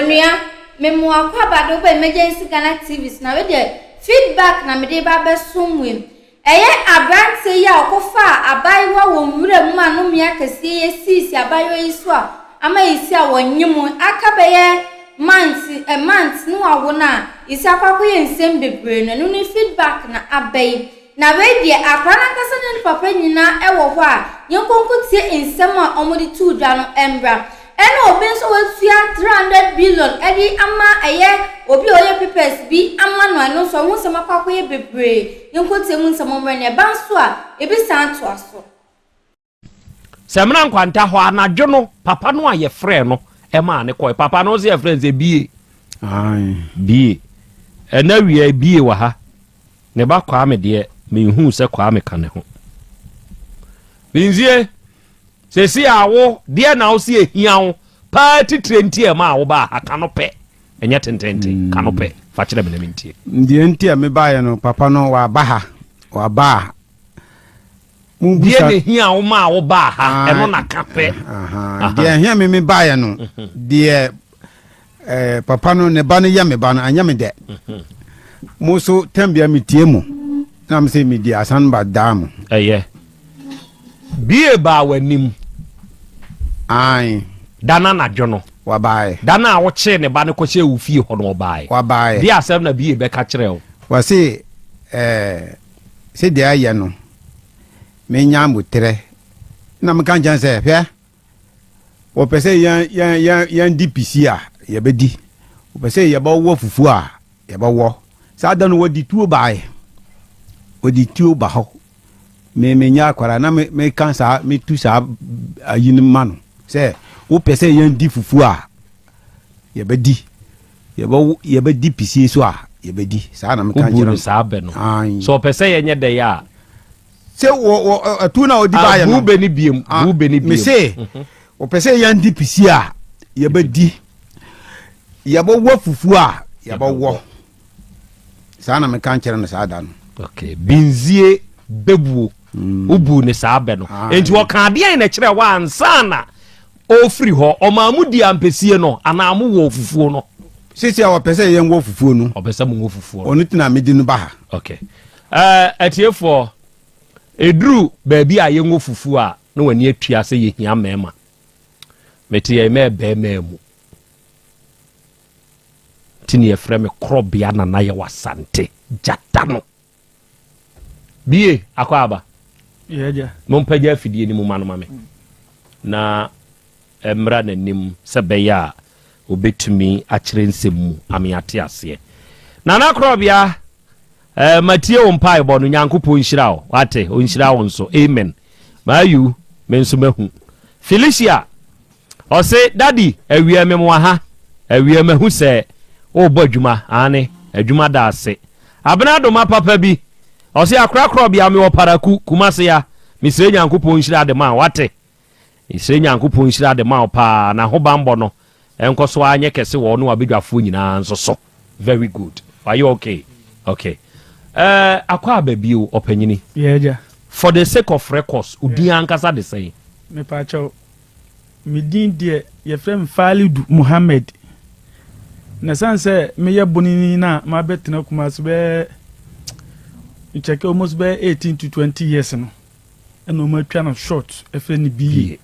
Onua, me mo akwaaba de woba Emergency Ghana TV so na wei deɛ feedback na mede ba abɛsom mo yi. Ɛyɛ aberanteɛ yi a ɔkɔfaa abaayewa wɔ nwura mu a nnome akɛseɛ yi asiisi abaayewa yi so a ama yɛsi a wɔnye mo aka bɛyɛ months a month ne wawo no a yɛsi akɔ akɔyɛ nsɛm bebree no ɛno ne feedback na aba yi. Na wei deɛ akwadaa no ankasa ne ne papa nyinaa wɔ hɔ a yɛnkɔ nkotie nsɛm a wɔde too dwa no mmra. Ɛna obi nso a watua 300 billion de ama ɛyɛ obi a ɔyɛ papers bi ama no a ɛno nso ɛho nsɛm akɔ akɔyɛ bebree. Yɛnkɔtie mu nsɛm mmra na ɛba nso a ebi san toa so. Samina Nkwanta hɔ anadwo no, papa no a yɛfrɛɛ no maa ne kɔe. Papa no nso yɛfrɛ no sɛ Bie. Bie. Ɛna wia Bie wɔ ha. Ne ba Kwame deɛ, menhuu sɛ Kwame ka ne ho. Binzie, sɛsi a wo deɛ na wo se ehia wo paa titire nti a ɛmaa wo baa ha, ka no pɛ. Ɛnyɛ tententen, ka no pɛ. Fa kyerɛ me na mentie. Deɛ nti a mebaeɛ no, papa no waba ha, waba a Deɛ na ehia wo maa wo baa ha, ɛno na ka pɛ. Deɛ ehia me me baeɛ no, mhm. deɛ eh, papa no ne ba no yɛ me ba no, anyɛ me dɛ. Mhm. Mo so tɛm bia metie mo, na me sɛ medi asan ba daa mo. Ɛyɛ. Bie baa w'anim. Ae. Da no anadwo no. Wabaeɛ. Da no a wokyee ne ba no kɔhyɛɛ wo fie hɔ no ɔbaeɛ. Wabaeɛ. Deɛ asɛm na Bie bɛka kyerɛɛ wo? Wɔse eh, sɛdeɛ ayɛ no, menya aboterɛ. Na meka nkyɛn sɛ, hwɛ, wɔpɛ sɛ yɛn yɛn yɛn yɛn di pisi a, yɛbɛdi. Wɔpɛ sɛ yɛbɛwɔ fufuo a, yɛbɛwɔ. Saa da no wɔde tuo baeɛ. Wɔde tuo ba hɔ. Me menyɛ akwara na me meka saa metu saa ayi no ma no sɛ wopɛ sɛ yɛn di fufuo a, yɛbɛdi. Yɛbɛwo yɛbɛdi pisie so a yɛbɛdi saa na meka Wobu nkyerɛ no no. saa bɛ no. Ae. Sɛ ɔpɛ sɛ yɛnyɛ dɛn a. Sɛ wɔ wɔ atuo no a ɔdi Ah, baayɛ bu no. bɛ no biem, Ah, bu bɛ no biem. mese ɔpɛ sɛ yɛndi pisie a yɛbɛdi. Yɛbɛwɔ fufuo a yɛbɛwɔ. Saa na meka nkyerɛ no saa da no. Okay, binzie bɛbuo. Wobuu no saa bɛ no. Ae. Enti ɔka adeɛn na ɛkyerɛ wɔ ansa na Ɔfiri hɔ, ɔmaa mo dii ampesie no anaa mo wɔɔ fufuo no? Seesei a ɔpɛ sɛ yɛn wɔ fufuo no. Ɔpɛ sɛ mo wɔ fufuo no. Ɔno ti na mede no ba ha. Ok. Ɛɛ, atiefoɔ, ɛduru baabi a yɛnwɔ fufuo a, na w'ani atua sɛ yɛhia mmarima. Mete yɛn mɛɛ bɛɛmaa mu. Nti ne yɛfrɛ me Korɔbea Nana Yaw Asante Gyata no. Bie akɔ aba. Mompagya afidie no mu ma no ma me na ɛmmra n'anim sɛ bɛyɛ a obɛtumi akyerɛ nsɛm mu ame ate aseɛ. Nana Korɔbea, eh, matie wo mpaebɔ no, Nyankopɔn nhyira wo, wate, ɔnhyira wo nso, amen. Maayu, me nso mahu. Felicia, Ɔse daddy awia me moa ha awia mahu sɛ worebɔ adwuma aane adwuma da ase Abena Adoma papa bi ɔse akora korɔbea mewɔ paraku Kumase ya mesrɛ Nyankopɔn nhyira de ma wo wate mesrɛ Nyankopɔn nhyira de ma wo paa na ahobanbɔ no ɛnkɔ so ara nyɛ kɛse wɔ wo ne wabadwafoɔ nyinaa nso so very good wayɛ okay okay ɛɛ akɔ aba bio ɔpanyini Yeah, agya. for the sake of records odin ankasa de sɛn? Mepaakyɛw, Me din deɛ yɛfrɛ me Falidu Mohammed. Na ɛsiane sɛ meyɛ bonini na mabɛtena Kumasi bɛyɛ nkyɛkɛ almost bɛyɛ 18 to 20 years no ɛna wɔn atwa no short ɛfrɛ no BA.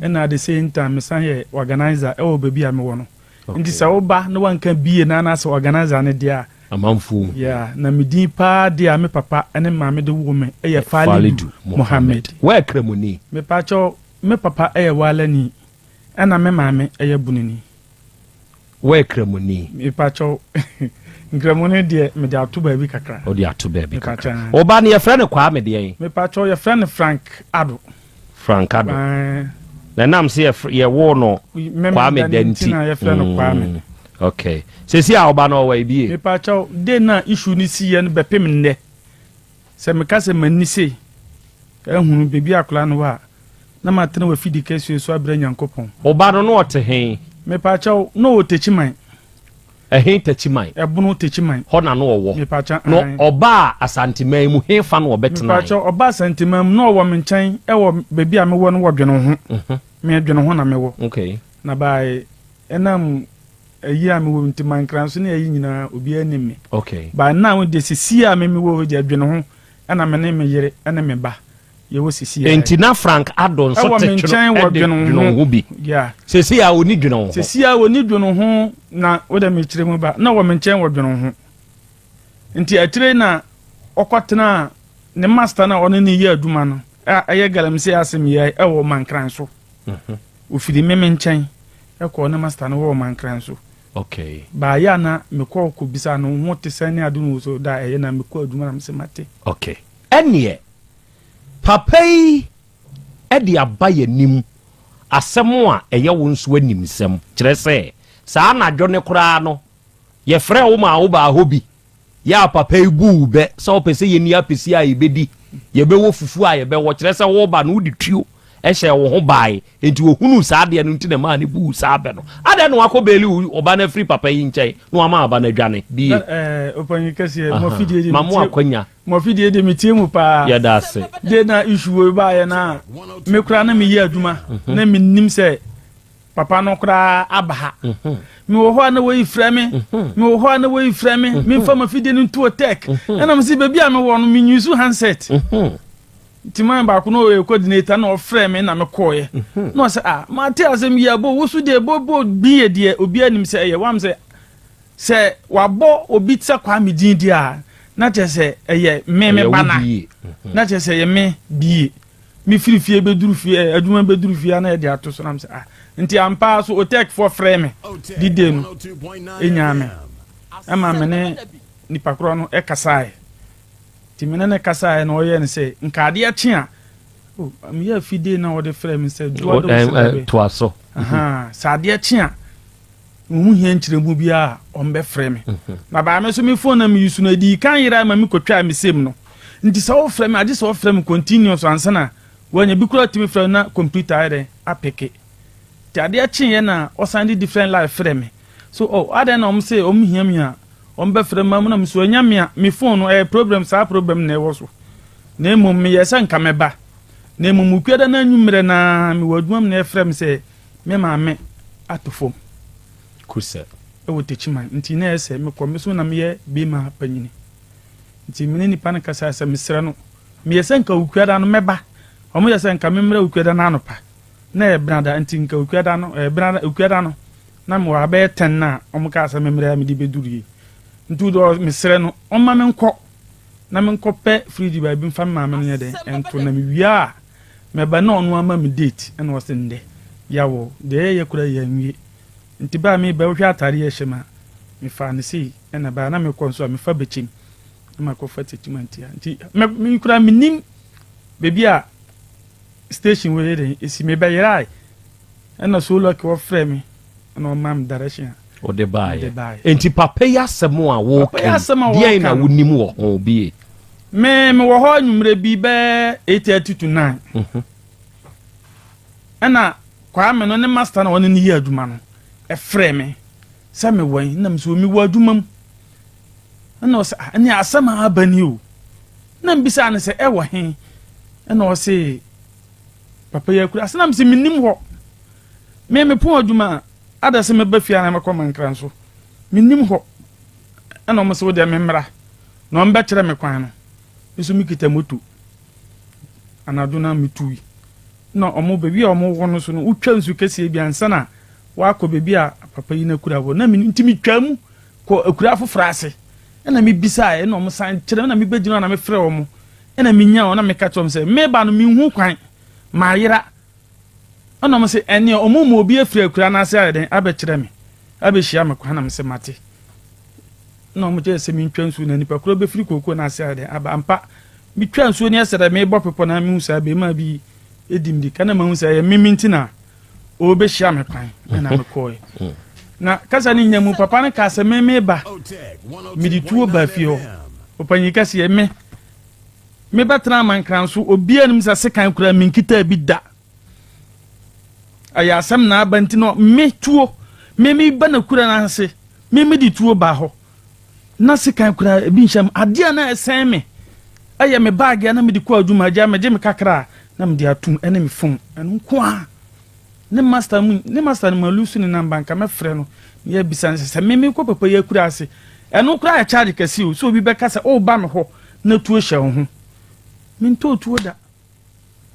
Ɛna at the same time mesan yɛ organizer ɛwɔ baabi a mewɔ no. Nti sɛ woba na wanka BA na anaasɛ organizer no deɛ a Amanfoɔ hu. Yeah, na me din paa deɛ a me papa ne me maame de woo me yɛ Falidu Mohammed. Woyɛ Kramoni? Mepakyɛw, me papa yɛ Walani ɛna me maame yɛ Bunini. Woyɛ Kramoni? Mepakyɛw, Nkramoni deɛ mede ato baabi kakra. Wode ato baabi kakra. Wo ba no yɛfrɛ no Kwame deɛn? Mepakyɛw, yɛfrɛ no Frank Addo. Frank Addo. Na ɛnam sɛ yɛwoo no Kwame da nti. na yɛfrɛ no Kwame. Mm, okay. Sɛsi a ɔba no ɔwɔ ebie. Mepakyɛw, den na issue no si yɛ no bɛpem nnɛ. Sɛ meka sɛ m'ani sei ahunu baabi a akwadaa no wɔ a, na matena w'afidi kɛseɛ so abrɛ Nyankopɔn. Wo ba no, na ɔte he? Mepakyɛw, na ɔwɔ Techiman. Ɛhe Techiman? Ɛbono Techiman. Hɔ na na ɔwɔ. Mepakyɛw, No ae. ɔbaa Asanteman mu, he fa na ɔbɛtenae? Mepakyɛw, ɔbaa Asanteman mu, na ɔwɔ me nkyɛn wɔ baabi a mewɔ no wɔ Dwene ho. Me Dwene ho na mewɔ. Okay. Na by ɛnam. ayi a mewɔ nti Mankranso ne ayi nyinaa obiara nim me. Okay. But now deɛ sisi a me mewɔ hɔ deɛ dwene ho ɛna me ne me yere ɛne me ba yɛwɔ sisi a. Enti na Frank Addo nso Ɛwɔ te me twono nkyɛn wɔ ɛde dwene dwene ho. ho bi. Yeah. Sisi a ɔni dwene ho. Sisi a ɔni dwene ho na wo deɛ mekyerɛ mu ba na wɔ me nkyɛn wɔ dwene ho. Nti akyire na ɔkɔtenaa ne master no a ɔne no yɛ adwuma no a ɛyɛ galamsey asɛm yi ɛwɔ Mankranso. Ofiri me me nkyɛn ɛkɔɔ ne master no hɔ wɔ Mankranso. Okay. Baayɛ a na mekɔ kɔbisa no ho te sɛn ne ade no so da ɛyɛ na mekɔ adwuma na mesɛ mate. Okay. Ɛneɛ papa yi ɛde aba yɛnim asɛm a ɛyɛ wo nso animsɛm kyerɛ sɛ saa anadwo ne koraa no yɛfrɛ wo ma wo baa hɔ bi yɛ a papa yi bu wo bɛ sɛ wopɛ sɛ yɛni apɛsi a yɛbɛdi yɛbɛwɔ fufuo a yɛbɛwɔ kyerɛ sɛ woba no wode tuo ɛhyɛ wo ho bae nti wɔhunu saa adeɛ no nti na maa ne buu saa bɛ no adɛn na wakɔ bail wo ɔba no afiri papa yi nkyɛn na wama aba no adwane bie. Ɔpanyin kɛseɛ mɔfidie de ma mo akwanya mɔfidie de metie mu paa. Yɛda ase. De na issue wei baayɛ na me koraa na meyɛ adwuma na menim sɛ papa no koraa aba ha. Mewɔ hɔ a na wɔyi frɛ me, mewɔ hɔ a na wɔyi frɛ me, memfa mafidie no nto tech. Ɛna mese baabi a mewɔ no menyusu handset. Nti man baako no ɔyɛ coordinator na ɔfrɛ me na mekɔɔyɛ. Na ɔsɛ ah mate asɛm yi abo wo so deɛ bobo bi yɛ deɛ obi anim sɛ ɛyɛ wam sɛ sɛ wabɔ obi sɛ Kwame din deɛ a na kyerɛ sɛ ɛyɛ me me ba na na kyerɛ sɛ ɛyɛ me bie. Mefiri fie bɛduru fie ɛ adwuma bɛduru fie na yɛde ato so nam sɛ ah nti ampa so otec foɔ frɛ me dide no ɛnyaa me ɛma me ne nipa korɔ no ɛkasaeɛ. Nti me ne no kasaeɛ na ɔyɛɛ no sɛ nka adeɛ kye a oh, meyɛ afidie na ɔde frɛ me sɛ dwoa dɛ sɛ dabe toa so. Sɛ adeɛ kye a ɔho hia nkyerɛmu biara a ɔmbɛfrɛ me. Na baa me so me phone na meyi so no ɛdii kan yera ma mekɔtwaa me sɛm no. Nti sɛ wofrɛ me agye sɛ wɔfrɛ me continuous ansa na wanya bi koraa tumi frɛ na computer ayɛ dɛn apeke. Nti adeɛ kyeeɛ na ɔsan de different line frɛ me. So oh adɛn na ɔmo se ɔmo hia me a Wɔn bɛfrɛ ma mu na me so ɛnyɛ me a me phone no ɛyɛ problem saa problem na ɛwɔ so na mmom meyɛ sɛ nka mɛba na mmom Wukuada no anwummerɛ na mewɔ adwuma mu na ɛfrɛ me sɛ me maame atɔ fam Kusɛ. Ɛwɔ Techiman nti na ɛyɛ sɛ mekɔ me so na meyɛ bema panyini nti me ne nipa no kasa sɛ mesrɛ no meyɛ sɛ nka Wukuada no mɛba wɔn yɛ sɛ nka memmrɛ Wukuada no anɔpa na ɛyɛ benada nti nka Wukuada no ɛyɛ benada Wukuada no Na mewɔ ha bɛyɛ tɛn na wɔkaa sɛ memmrɛ a mede bɛduruiɛ. Nti wode mesrɛ no ɔmma menkɔ na menkɔpɛ fridge baabi mfa me maame no nyɛ dɛn ɛnto na mewie a mɛba na ɔno ama me date ɛna ɔse ndɛ yɛawɔ deɛ yɛyɛ koraa yɛanwie nti bɛ a meba wohwɛ ataadeɛ a ɛhyɛ me a mefaa no sei ɛna baa na mekɔ nso a mefa bɛkyɛm na makɔfa Techimantia nti me koraa mennim baabi a station wei yɛ dɛn ɛsi mebɛyerae Ɛna so lucky wɔfrɛ me ɛna ɔma me direction a wode baeɛ. Enti papa yi asɛm a woka yi, deɛn na wonim wɔ ho bie? Me mewɔ hɔ anwummerɛ bi bɛɛ 8:30 to 9. Mhm. Ɛna Kwame no ne master na ɔne no yɛ adwuma no ɛfrɛ me sɛ mewɔ yi na mesɛ mewɔ adwuma mu. Ɛna ɔsɛ ah ɛne asɛm a aba ni o. Na mbisa no sɛ ɛwɔ he? Ɛna ɔse Papa yi akura ase na mese mennim hɔ. Me mepɔn adwuma a, ada sɛ mɛba fie anaa mɛkɔ Mankra nso. Mennim hɔ. Ɛna wɔn sɛ wo deɛ memmra na wɔn bɛkyerɛ me kwan no. Me nso mekita moto. Anadwo na metui. Na wɔn baabi a wɔn wɔ no so no, wotwa nsu kɛseɛ bi ansa na wakɔ baabi a papa yi n'akura wɔ. Na me nti metwa mu kɔ akura foforɔ ase. Ɛna mebisaeɛ ɛna wɔn san kyerɛ na mebɛgyina na mefrɛ wɔn. Ɛna menyaa wɔn na meka kyerɛ wɔn sɛ, Meba no, menhu kwan, mayera. Ɛna wɔn se, Ɛneɛ wɔn mu obi afiri akuraa no ase ayɛ dɛn abɛkyerɛ me, abɛhyia me kwan? Na mese, Mate. Ɛna wɔn kyerɛ sɛ mentwa nsuo na nipa korɔ bɛfiri kookoo no ase ayɛ dɛn aba. Ampa, metwa nsuo no ɛsɛ dɛ mebɔ bepɔ na mehu saa bɛrima bi di mirika na mahu sɛ ɛyɛ meme nti na ɔrebɛhyia me kwan ɛna mekɔɔɛ. Na kasa no nya mu papa no kaa sɛ me meba mede tuo baa fie hɔ. Ɔpanyin kɛseɛ me mebɛtena Amankran so obiara nim sɛ sekan koraa menkitaa bi da. Ɛyɛ asɛm na aba nti no me tuo me meba na kura no ase me mede tuo baa hɔ. Na sekan koraa ebi nhyɛ me. Adeɛ a na ɛsɛn me ɛyɛ me baage a na mede kɔ adwuma agya megye me kakra a na mede atum ɛne me phone ɛno nko ara. Ne master mu ne master no ma lusu ne namba nka mɛfrɛ no. Na yɛabisa no sɛ, sɛ me mekɔ papa yi akura ase, ɛno koraa yɛ charge kɛse o, sɛ obi bɛka sɛ woba me hɔ na tuo hyɛ wo ho. Mentɔɔ tuo da.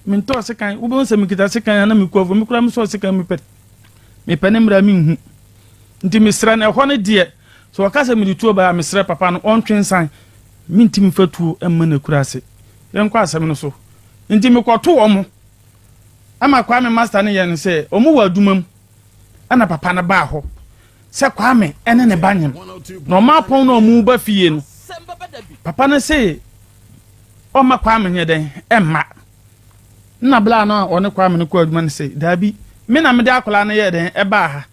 Mentɔɔ sekan. Wobɛhu sɛ mekita sekan a na mekɔ afuo. Me koraa mesɔɔ sekan mepɛ mepɛ ne mmerɛ a menhu. Nti mesrɛ no ɛhɔ no deɛ sɛ ɔka sɛ mede tuo baeɛ a mesrɛ papa no ɔntwe nsan. Mentumi mfa tuo mma no akura ase. Yɛnkɔ asɛm no so. Nti mekɔto wɔn. Ɛma Kwame master no yɛ no sɛ wɔn wɔ adwuma mu. Ɛna papa no baa hɔ sɛ Kwame ne ne ba nyem na ɔma apɔn na ɔmo ba fie no papa no se ɔmma Kwame nyɛ dɛn ɛmma nna bla no a ɔne Kwame no kɔ adwuma no se daabi me na mede akwadaa no yɛ dɛn ɛbaa ha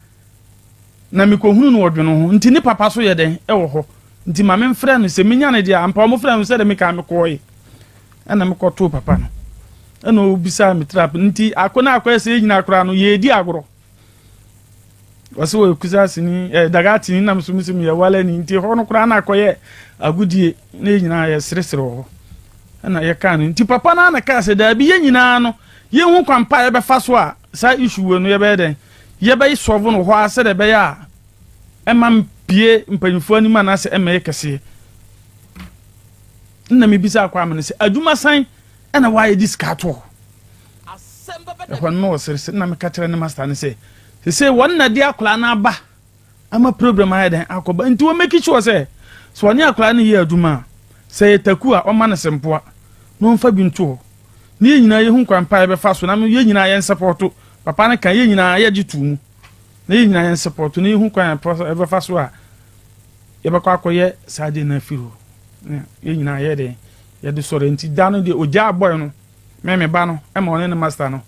na mekɔhunu no ɔdwene ho nti ne papa so yɛ dɛn ɛwɔ hɔ nti ma memfrɛ no sɛ menya no deɛ ampa ɔmo frɛ no sɛ de meka mekɔɔye ɛna mekɔtoo papa no ɛna ɔbisaa me trap nti ako no akɔyɛ sɛ yɛn nyinaa koraa no yɛredi agorɔ ɔsɛ wɔyɛ kusasini ɛɛ eh, dagatini nam so mesɛ meyɛ walani nti hɔ no koraa na akɔyɛ agodie na yɛn nyinaa yɛseresere wɔ hɔ ɛna yɛkaa no nti papa no ana kaa sɛ daabi yɛn nyinaa no yɛhu kwan pa a yɛbɛfa so a saa issue wei no yɛbɛyɛ dɛn yɛbɛyɛ sɔvo no hɔ a sɛdeɛ ɛbɛyɛ a ɛma mpie mpanyinfoɔ anim anaasɛ ɛmɛyɛ kɛseɛ Nna mibisaa Kwame no sɛ, Adwuma sɛn na wɔayɛ de sika ato hɔ? Ɛhɔ no na ɔseresere. Nna meka kyerɛ ne masta no sɛ, sesei wɔn na de akwadaa no aba ama program ayɛ dɛn akɔba. Nti wɔ make sure sɛ, sɛ ɔne akwadaa no yɛ adwuma a, sɛ ɛyɛ taku a, ɔmma no sempoa na ɔmfa bi nto hɔ. Na yɛn nyinaa yɛhu kwan pa a yɛbɛfa so na yɛn nyinaa yɛn sɛpɔto. Papa no ka yɛn nyinaa yɛgye too mu. Na yɛn nyinaa yɛn sɛpɔto na yɛhu kwan a yɛbɛfa so a yɛbɛkɔ akɔyɛ saa adeɛ no afiri hɔ. Na yɛn nyinaa yɛyɛ dɛn? Yɛde sɔre. Nti da no deɛ ogyaa boy no, me me ba no, ɛma ɔne ne master no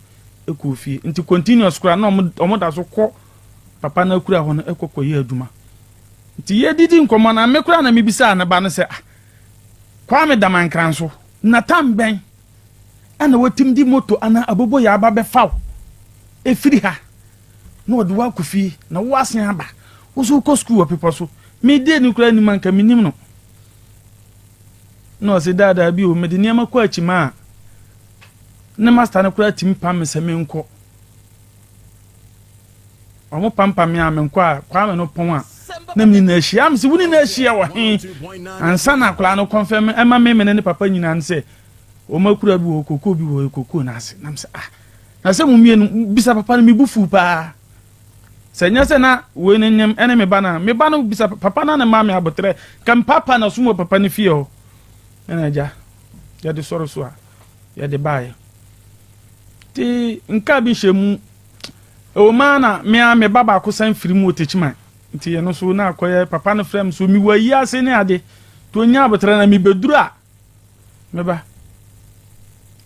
kɔɔ fie. Nti continuous koraa na ɔmo ɔmo da so kɔ papa no akura hɔ no kɔ kɔyɛ adwuma. Nti yɛdidi nkɔmmɔ na me koraa na mebisaa ne ba no sɛ, ah, Kwame Damankranso, na tam bɛn ɛna watim de moto anaa aboboyaa aba bɛfa wo ɛfiri ha na ɔde wo akɔ fie na wo asen aba wo so wokɔ sukuu wɔ bepɔ so me dee no koraa nim anka menim no na ɔse daadaa bi o mede nneɛma kɔ akyi ma a ne master no koraa tumi pam me sɛ menkɔ ɔmo pampa me a menkɔ a Kwame no pɔn a na me nyinaa ahyia am sɛ wo nyinaa ahyia wɔ he ansa na akwadaa no kɔnfɛm ɛma me mene ne papa nyinaa no sɛ wɔn akura bi wɔ kokoo bi wɔ kokoo no ase nam sɛ ah Na sɛ mo mmienu bisa papa no, me bo fuw paa. Sɛ ɛnyɛ sɛ na wei no nyem ɛne me ba no a, me ba no bisa papa no a na maa me aboterɛ. Nka mepaapae n'asom wɔ papa no fie hɔ. Ɛna agya, yɛde sɔre so a, yɛde baeɛ. Nti nka bi hyɛ mu. Ɛwɔ mu ara na me ara me ba baako san firi mu wɔ Techiman. Nti ɛno so na akɔyɛ papa no frɛ me so mewɔ ayi ase ne ade. Nti ɔnya aboterɛ na mebɛduru a, Me ba,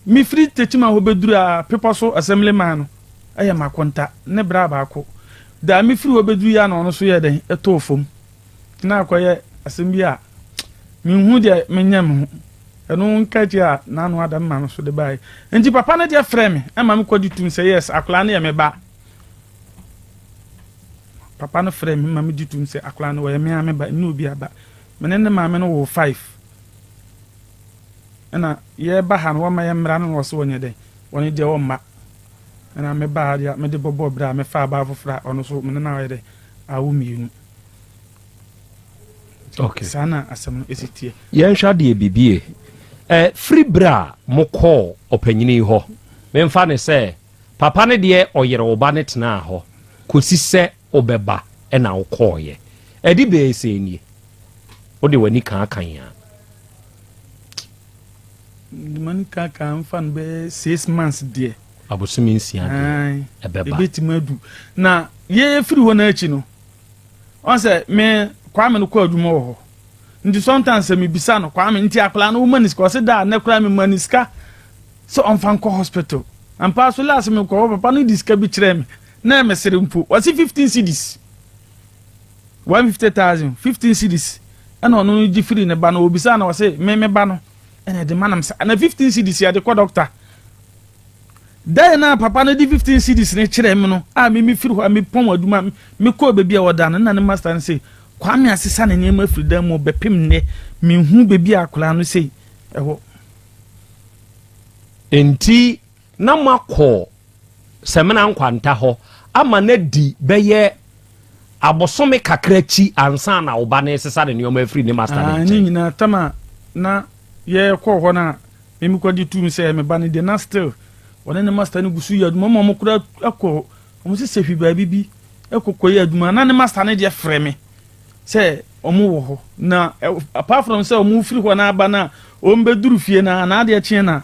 mefiri Techiman hɔ bɛduru a Bepɔ so Assemblyman no yɛ m'akonta ne bra baako. Da a mefiri hɔ bɛduru yi a na ɔno nso yɛɛ dɛn? Ɛtɔɔ fam. Nti na akɔyɛ asɛm bi a menhu deɛ menyɛ me ho. Ɛno nka akyi a n'ano ada me maame so de baeɛ. Nti papa no deɛ frɛɛ me ma mekɔgye tom sɛ yes, akwadaa no yɛ me ba. Papa no frɛɛ me ma megye tom sɛ akwadaa no ɔyɛ me ara me ba, ɛnyɛ obi aba. Me ne ne maame no woo five. Ɛna yɛreba ha no wɔma yɛ mmara no na wɔse wɔnyɛ dɛn wɔne deɛ wɔmma ɛna mebaa ha deɛ mede bɔbɔɔ berɛ a mefaa baa foforɔ a ɔno so mene no ayɛ dɛn awo mmienu. Okay. Saa na asɛm no ɛsi teɛ. Yɛnhwɛ adeɛ bibie. Ɛ firi berɛ a mokɔɔ ɔpanyini yi hɔ, memfa ne sɛ papa no deɛ ɔyere wo ba no tenaa hɔ kɔsi sɛ wobɛba ɛna wokɔɔeɛ. Ɛde bɛyɛ sɛn nie? Wode w'ani kaakan a. Mede m'ani kaakan mfa no bɛyɛ six months deɛ. Abosome nsia deɛ ɛbɛba. Ɛbɛtumi adu. Na yɛfiri hɔ no akyi no, ɔn sɛ me Kwame no kɔ adwuma wɔ hɔ. Nti sometimes sɛ mebisa no, Kwame nti akwadaa no woma ne sika? Ɔse daa nnɛ koraa mema ne sika sɛ ɔmfa nkɔ hospital. Ampa so last mekɔ hɔ papa no de sika bi kyerɛɛ me na ɛmesere mpo. Ɔse 15 cedis. 150,000, 15 cedis ɛna ɔno no gye firi ne ba no obisaa na ɔse me me ba no ɛna ɛde ma nam sa na 15 cedis yɛde kɔ dɔkta dan na papa no de 15 cedis ne kyerɛ me no a me me firi hɔ a mepɔn adwuma mekɔɔ baabi a ɔda no na ne master no se Kwame asesa ne nneɛma afiri dan mu bɛpem nnɛ menhu baabi a akwadaa no sei ɛwɔ. Enti na moakɔ Samina Nkwanta hɔ ama no adi bɛyɛ. Abosome kakra akyi ansa na wo ba no resesa ne nneɛma afiri ne master no Ah, ne nkyɛn. nyinaa tam a na yɛkɔɔ hɔ no a me mekɔgye tum sɛ ɛyɛ me ba no deɛ na still ɔne ne master no gu so yɛ adwuma ma ɔmo koraa akɔ ɔmo sɛ sɛhwi baabi bi ɛkɔ kɔyɛ adwuma na ne master no deɛ frɛ me sɛ ɔmo wɔ hɔ na apart from sɛ ɔmo firi hɔ na aba na ɔmo bɛduru fie na na adeɛ kyeɛ na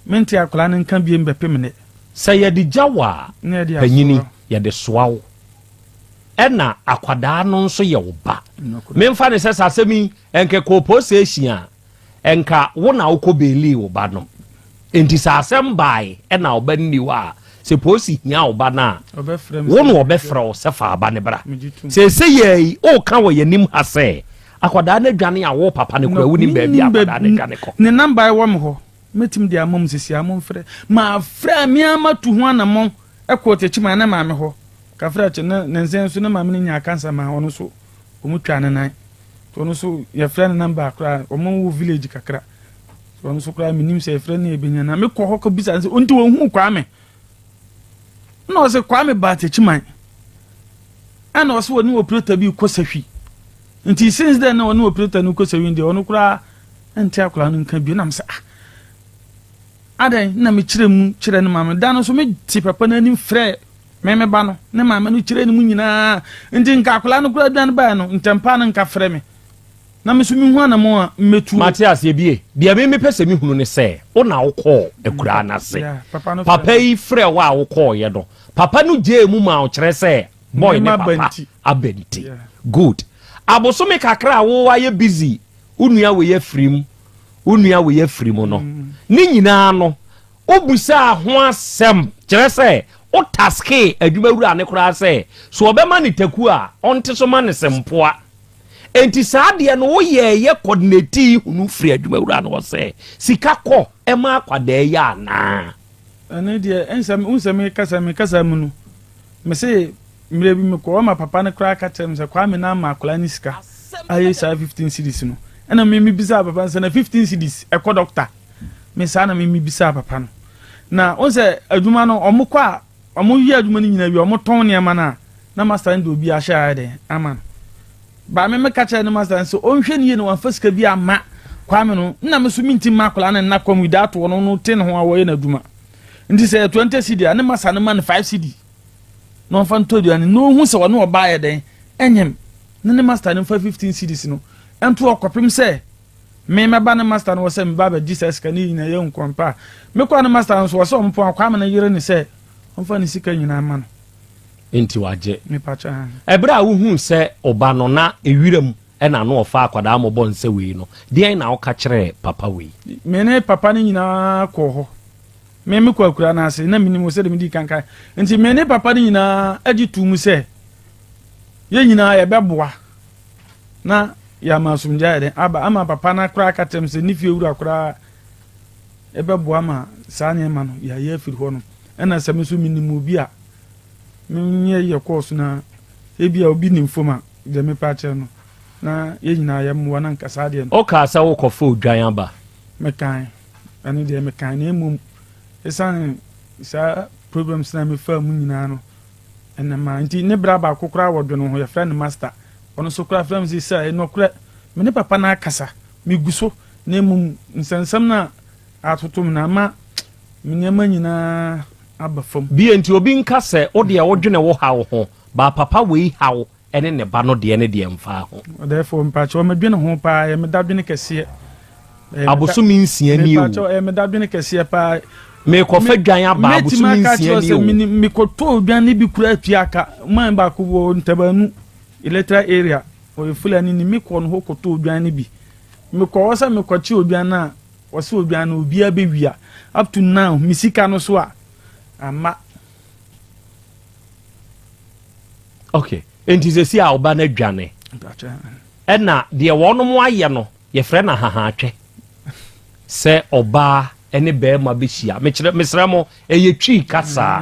mente akwadaa no nka biem bɛpem nnɛ. Sɛ yɛde gya wo a, panyini, yɛde soa wo. Ɛna akwadaa no nso yɛ wo ba. Memfa no sɛ sɛ asɛm yi ɛnka ɛkɔɔ police station a, ɛnka wo na wokɔ beelii wo ba no. Enti sɛ asɛm bae ɛna wo ba no nni hɔ a, sɛ polisi hia wo ba no a, wo na wɔbɛfrɛ wo sɛ fa aba no bra. Seesei yɛ yi, woka wɔ yɛn anim ha sɛ akwadaa no adwane a wo papa no koraa wonim baabi a akwadaa no adwane kɔ. Ne namba ɛwɔ me hɔ, mɛtumi de ama mo seesei a, momfrɛ. Mafrɛ a, me ara matu ho anammɔn kɔɔ Techiman ne maame hɔ. Kafra akyi no, ne nsa nso ne maame no nyaa cancer ma ɔno nso wɔn twaa ne nan. Nti ɔno nso yɛfrɛ ne number koraa, wɔn wɔ village kakra. Nti ɔno nso koraa menim sɛ yɛfrɛ no yɛbɛnya na mekɔ hɔ kɔbisa no sɛ ɔnti wɔhuu Kwame. Ɛna ɔsɛ Kwame baa Techiman. Ɛna ɔsɛ wɔne operator bi kɔ sahwi. Nti since then na ɔne operator no kɔ sahwi deɛ ɔno koraa nte akwadaa no nka bio. Na mesɛ ah adɛn na mekyerɛ mu kyerɛ ne maame. Da no nso mete papa no anim frɛ Me me ba no, ne maame no kyerɛ ne mu nyinaa. Nti nka akwadaa no koraa dwane baeɛ no, ntɛmpa no nka frɛ me. Na me nso mehu anamɔn a mɛtuo. Mate aseɛ bie. Deɛ me mepɛ sɛ mehunu ne sɛ, wo na wokɔɔ akuraa no ase. Papa yi frɛɛ wo a wokɔɔeɛ no, papa no gyee mu maa wo kyerɛ sɛ boy ne papa aba nti. Good. Abosome kakra a wo ayɛ busy, wo nua wei afiri mu, wo nua wei afiri mu no, ne nyinaa no, Wobisaa ho asɛm, kyerɛ sɛ, wotaskee adwumawura no koraa sɛ, sɛ ɔbɛma no taku a, ɔnte so ma no sempoa. Enti saa adeɛ no woyɛeɛ kɔdinetee hunu firi adwumawura no hɔ sɛ, sika kɔ ma akwadaa yi anaa? Ɛno deɛ, ɛnsɛ, wohu sɛ mekasa, me kasa mu no, mese mmerɛ bi mekɔ hɔ ma papa no koraa ka kyerɛ me sɛ Kwame no ama akwadaa no sika ayɛ saa 15 cedis no. Ɛna me mebisaa papa no sɛ na 15 cedis ɛkɔ dɔkta? Me saa na me mebisaa papa no. Na wohu sɛ adwuma no ɔmo kɔ a ɔmo yɛ adwuma no nyinaa wie ɔmo tɔn nneɛma no a na master no de obi ahyɛ ayɛ dɛn ama no. Ba me meka kyerɛ ne master no sɛ ɔnhwɛ no yie na wamfa sika bi amma Kwame no na me so menti mma akwadaa no nna kɔm without ɔno no te ne ho a wɔyɛ n'adwuma. Nti sɛ yɛ 20 cedi a ne master no ma no 5 cedi na ɔmfa ntɔ aduane na ɔhu sɛ ɔne ɔbaa yɛ dɛn ɛnyem na ne master no mfa 15 cedis no ɛnto ɔkɔpem sɛ Me mɛba ne master no hɔ sɛ meba abɛgye saa sika no nyinaa yɛ nkɔmpa a mekɔ a ne master no nso wɔ sɛ ɔmpɔn a Kwame no yere ne sɛ ɔmfa ne sika nyinaa ma no. Nti wagye. Mepakyɛ ha. Ɛberɛ a wohuu sɛ ɔba no na ewiram na ano ɔfa akwadaa mmɔbɔ nsɛ wei no, deɛn na woka kyerɛɛ papa wei? Me ne papa no nyinaa kɔɔ hɔ. Me mekɔ akuraa no ase na menim sɛdeɛ medii kan kae. Nti me ne papa no nyinaa gye too mu sɛ yɛn nyinaa yɛbɛboa na yɛama asomdwoe ayɛ dɛn aba ama papa no koraa aka kyerɛ me sɛ ne fie wura koraa ɛbɛboa ma saa nneɛma no yɛayɛ afiri hɔ no ɛna sɛ me nso menim obi a menyɛ yɛ kɔɔso na ebi a obi nim fam a deɛ mepɛ akyerɛ no na yɛn nyinaa yɛmmoa na nka saa deɛ no. Wokaa sɛ wokɔfa odwan aba. Mekae, ɛno deɛ mekae na mmom ɛsiane saa problems na mefaa mu nyinaa no Ɛna maa nti ne bra baako koraa wɔ dwene ho yɛfrɛ no master ɔno nso koraa frɛ me sɛ sɛ nɔkorɛ me ne papa no akasa megu so na mmom nsɛnsɛm no a atoto me no ama me nneɛma nyinaa aba fam. Bie nti obi nka sɛ wo deɛ wodwene wo haw ho but papa wei haw ne ne ba no deɛ ne deɛ mfaa ho. Ɔdɛɛfoɔ mpakyɛw me dwene ho paa ɛyɛ me dadwene kɛseɛ. Abosome nsia nie o. Mepakyɛw ɛyɛ me dadwene kɛseɛ paa. Mekɔfa dwan aba abosome nsia nie o. Mekɔtɔɔ dwan no bi koraa tua ka man baako wɔ Ntabanu electoral area ɔyɛ Fulani ni mekɔɔ no hɔ kɔtɔɔ dwan no bi mekɔɔ hɔ sɛ mekɔkye odwan no a ɔsɛ odwan no obiara bɛwia up to now me sika no so a amma. Okay nti sɛsi a ɔba no adwane ɛna deɛ wɔnom ayɛ no Yɛfrɛ no ahahaatwɛ sɛ ɔbaa ne barima bɛhyia. Mekyerɛ, mesrɛ mo, ɛyɛ Twi kasaa.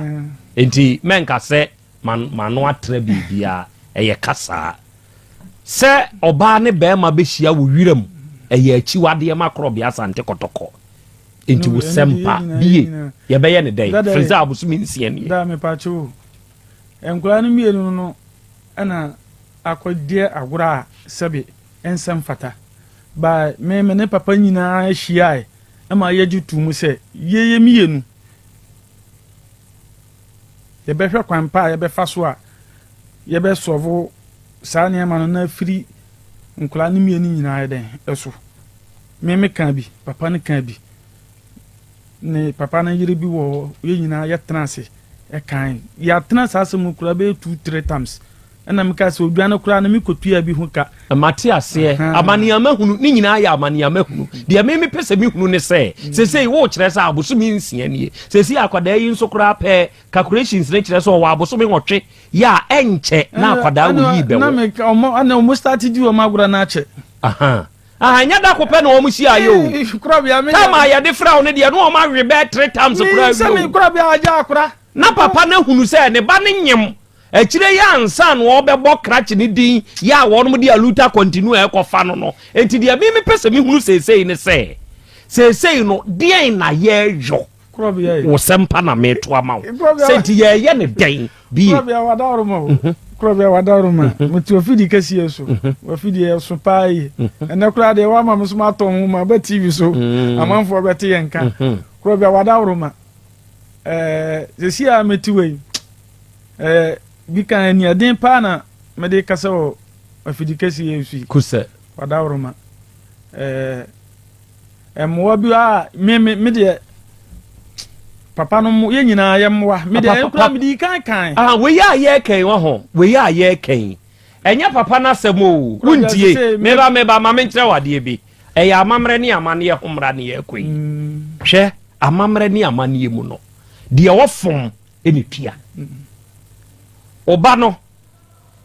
Nti mɛnka sɛ m'ano atra biribiara. Ɛyɛ kasaa. Sɛ ɔbaa ne barima bɛhyia wɔ wiram, ɛyɛ akyiwadeɛ ma Korɔbea Asante Kɔtɔkɔ. Nti wo sɛmpa bie, yɛbɛyɛ ne dɛn? Firi sɛ abosome nsia nie. Daa mepakye o. Nkwadaa no mmienu no. Ɛna akɔdeɛ agorɔ a sɛbe ɛnsɛ mfata. By me me ne papa nyinaa hyiae ma yɛgye too mu sɛ yɛyɛ mmienu yɛbɛhwɛ kwan pa a yɛbɛfa so a yɛbɛsɔvo saa nneɛma no na afiri nkwadaa no mmienu nyinaa yɛ dɛn ɛso. Me me kaa bi, papa no kaa bi. Ne papa no yere bi wɔ hɔ, yɛn nyinaa yɛtena ase ɛkan. Yɛatena saa asɛm no koraa bɛyɛ 2, 3 times. Ɛna meka sɛ odwan no koraa no mekɔtua bi ho ka. Mate aseɛ. Amaneama hunu ne nyinaa yɛ amaneama hunu. Deɛ me mepɛ sɛ mehunu ne sɛ, seesei worekyerɛ sɛ abosome 6 nie. Seesei akwadaa yi nso koraa pɛ calculations no kyerɛ sɛ ɔwɔ abosome 8 yɛ a ɛnkyɛ na akwadaa wɔ yi bɛwɔ. Na meka ɔmo ɛna ɔmo start di ɔmo agorɔ no akyɛ. Aha. Ah, ɛnyɛ da ko pɛ na wɔn hyia yɛ o. Korabea me. Time a yɛde frɛ wo no deɛ na wɔn awe bɛɛ 3 times koraa wie o. Sɛ korabea agya akora. Na papa no ahunu sɛ ne ba no nyem akyire yi ansa na wɔbɛbɔ krakye no din yɛ a wɔnom de aluta continua ɛkɔfa no no. Enti deɛ me mepɛ sɛ mehunu seesei ne sɛ, seesei no deɛn na yɛyɔ? Wo sɛmpa na meto ama wo. Sɛ nti yɛyɛ ne dɛn? Bie. Korɔbea wadaworoma o. Korɔbea wadaworoma. Mete wafidie kɛseɛ so. Wafidie ɛso paa yi. Ɛnɛ koraa deɛ wama me so matɔ nwoma ba TV so. Amanfoɔ bɛte yɛn nka. Korɔbea wadaworoma. Ɛɛ sɛsi a mete wei. Ɛɛ bi kan aniɛden paa na mede kasa wɔ afidie kɛseɛ so yi. Kusɛ. Wadaworoma. Ɛɛ mmoa bi a me me me deɛ papa no mo yɛn nyinaa yɛ mmoa me deɛ ekura me di kan kan. Ah wei a yɛrekɛn wɔ ho wei a yɛrekɛn ɛnyɛ papa n'asɛm o wuntie meba meba ma menkyerɛ wo adeɛ bi ɛyɛ amammerɛ ne amanneɛ ho mmara ne yɛrekɔ yi hwɛ amammerɛ ne amanneɛ mu no deɛ ɔfom ɛne tua ɔba no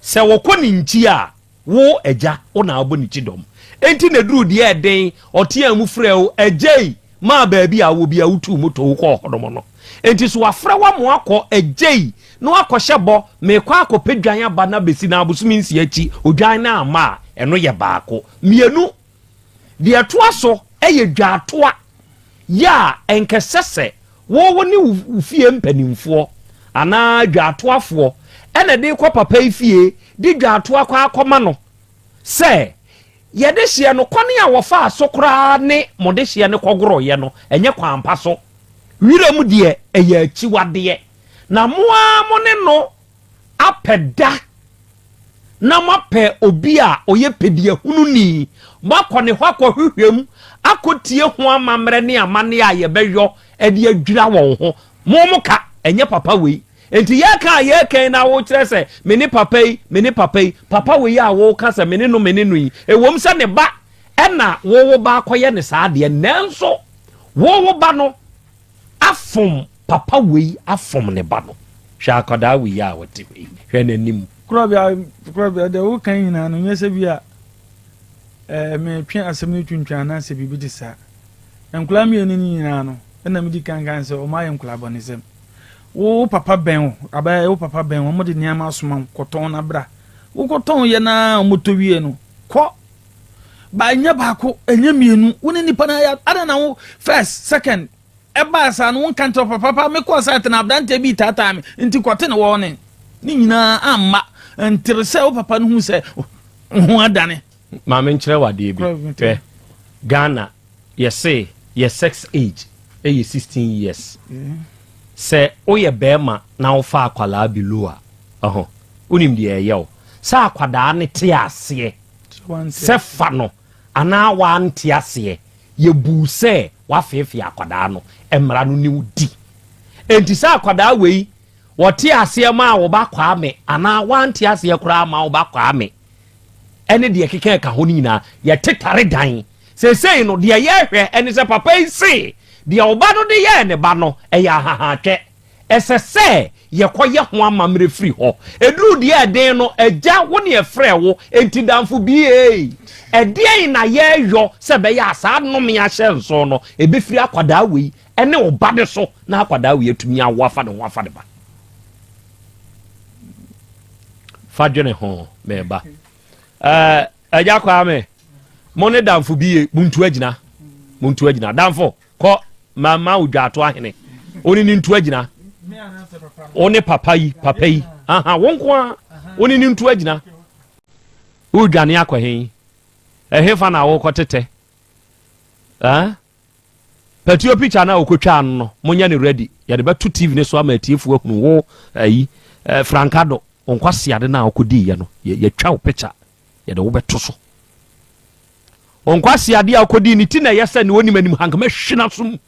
sɛ wɔkɔ ne nkyi a Wo, agya, wo na wobɔ ne kyidɔm. Enti na ɛduruu deɛ ɛden, ɔteaa mu frɛɛ wo, Agyei! maa baabi a wowɔ biara wotuu moto wokɔɔ hɔnom no. Enti so wɔafrɛ wo ama woakɔ, Agyei! na woakɔhyɛ bɔ, Merekɔ akɔpɛ dwan aba no abɛsi na abosome 6 akyi odwan no amma a, ɛno yɛ baako. Mmienu, Deɛ ɛtoa so yɛ dwaatoa yɛ a ɛnkɛsɛ sɛ wo wo ne wo fie mpanimfoɔ anaa dwaatoafoɔ na ɛde rekɔ papa yi fie de dwaatoa kɔ akɔma no sɛ yɛde hyeɛ no kwane a wɔfaa so koraa ne mo de hyeɛ no kɔgoroeɛ no ɛnyɛ kwan pa so. Wiram deɛ ɛyɛ akyiwadeɛ na mo ara mo ne no apɛ da na moapɛ obi a ɔyɛ pɛdiahununi, moakɔ ne hɔ akɔhwehwɛ mu, akɔtie ho amammerɛ ne amanneɛ a yɛbɛyɔ de adwira wɔn ho. Mo mo ka, ɛnyɛ papa wei. Enti yɛreka a yɛreka yi na wokyerɛ sɛ me ne papa yi, me ne papa yi, papa wei a woka sɛ me ne no, me ne no yi, ɛwom sɛ ne ba ɛna wo wo ba akɔyɛ ne saa adeɛ, nanso wo wo ba no afom papa wei afom ne ba no. Hwɛ akwadaa wei a ɔte hɔ yi, hwɛ n'anim. Korɔbea, korɔbea, deɛ woka nyinaa no, nyɛ sɛ bi a ɛɛ metwe asɛm no twintwan anaasɛ biribi te saa. Nkwadaa mmienu no nyinaa no, ɛna medi kan kan sɛ wɔn ayɛ nkwadaa bɔnesɛm. Wo wo papa bɛn wo, abɛyɛ wo papa bɛn wo, wɔde nneɛma asoma wo, kɔtɔn na bra. Wokɔtɔn yɛ na wɔtɔ wie no, kɔ. Ba ɛnyɛ baako, ɛnyɛ mmienu, wo ne nipa no ayɛ, adɛn na wo first, second, ɛbaa saa no wonka nkyerɛ papa papa mekɔɔ site na aberanteɛ bi taataa me nti kɔte ne wɔɔ ne ne nyinaa amma ntere sɛ wo papa no hu sɛ ho adane. Maame nkyerɛ wo adeɛ bi hwɛ Ghana yɛse yɛ sex age ɛyɛ 16 years sɛ woyɛ bɛɛma na wofa akwadaa below a ɔho wonim deɛ ɛyɛ wo sɛ akwadaa no te aseɛ sɛ fa no anaa wante aseɛ Yɛbuu sɛ wafeefee akwadaa no, mmara no ne wo di. Enti sɛ akwadaa wei, wɔte aseɛ maa wo ba Kwame anaa wante aseɛ koraa ma wo ba Kwame, ɛne deɛ ɛkeka ɛka ho no nyinaa, yɛtetare dan. Seesei no, deɛ yɛrehwɛ ɛne sɛ papa yi se deɛ wo ba no de yɛɛ ne ba no, ɛyɛ ahahaatwɛ. Ɛsɛ sɛ yɛkɔyɛ ho amammerɛ firi hɔ. Ɛduru deɛ ɛden no, Agya, wo ne ɛfrɛɛ wo, enti damfo bi ei, ɛdeɛn na yɛreyɔ sɛ ɛbɛyɛ a saa nnome ahyɛnso no ɛbɛfiri akwadaa wei ne wo ba no so na akwadaa wei atumi awo afa ne ho afa ne ba? Fa dwene ho, meba. Ɛɛ, Agya Kwame, mo ne damfo bi muntu agyina, muntu agyina. Damfo, Kɔ ma ma wo dwaato ahene. Wo ne ne ntu agyina. Wo ne papa yi, papa yi. Aha, wo nko ara. Wo ne no ntu agyina. Woredwane akɔ he? Ɛhefa na wokɔtetɛ? Eh? Patuo picture no a wokɔtwaa no no, monyɛ no ready. Yɛde bɛto TV no so ama atiefoɔ ahunu wo ayi, eh, Frankado, wo nkwaseade no a wokɔdiiɛ no, yɛtwa wo picture, yɛde wo bɛto so. Wo nkwaseade a wokɔdii ne ti na ɛyɛ sɛ ne ɔnim anim ha, nka mɛhwe n'asom.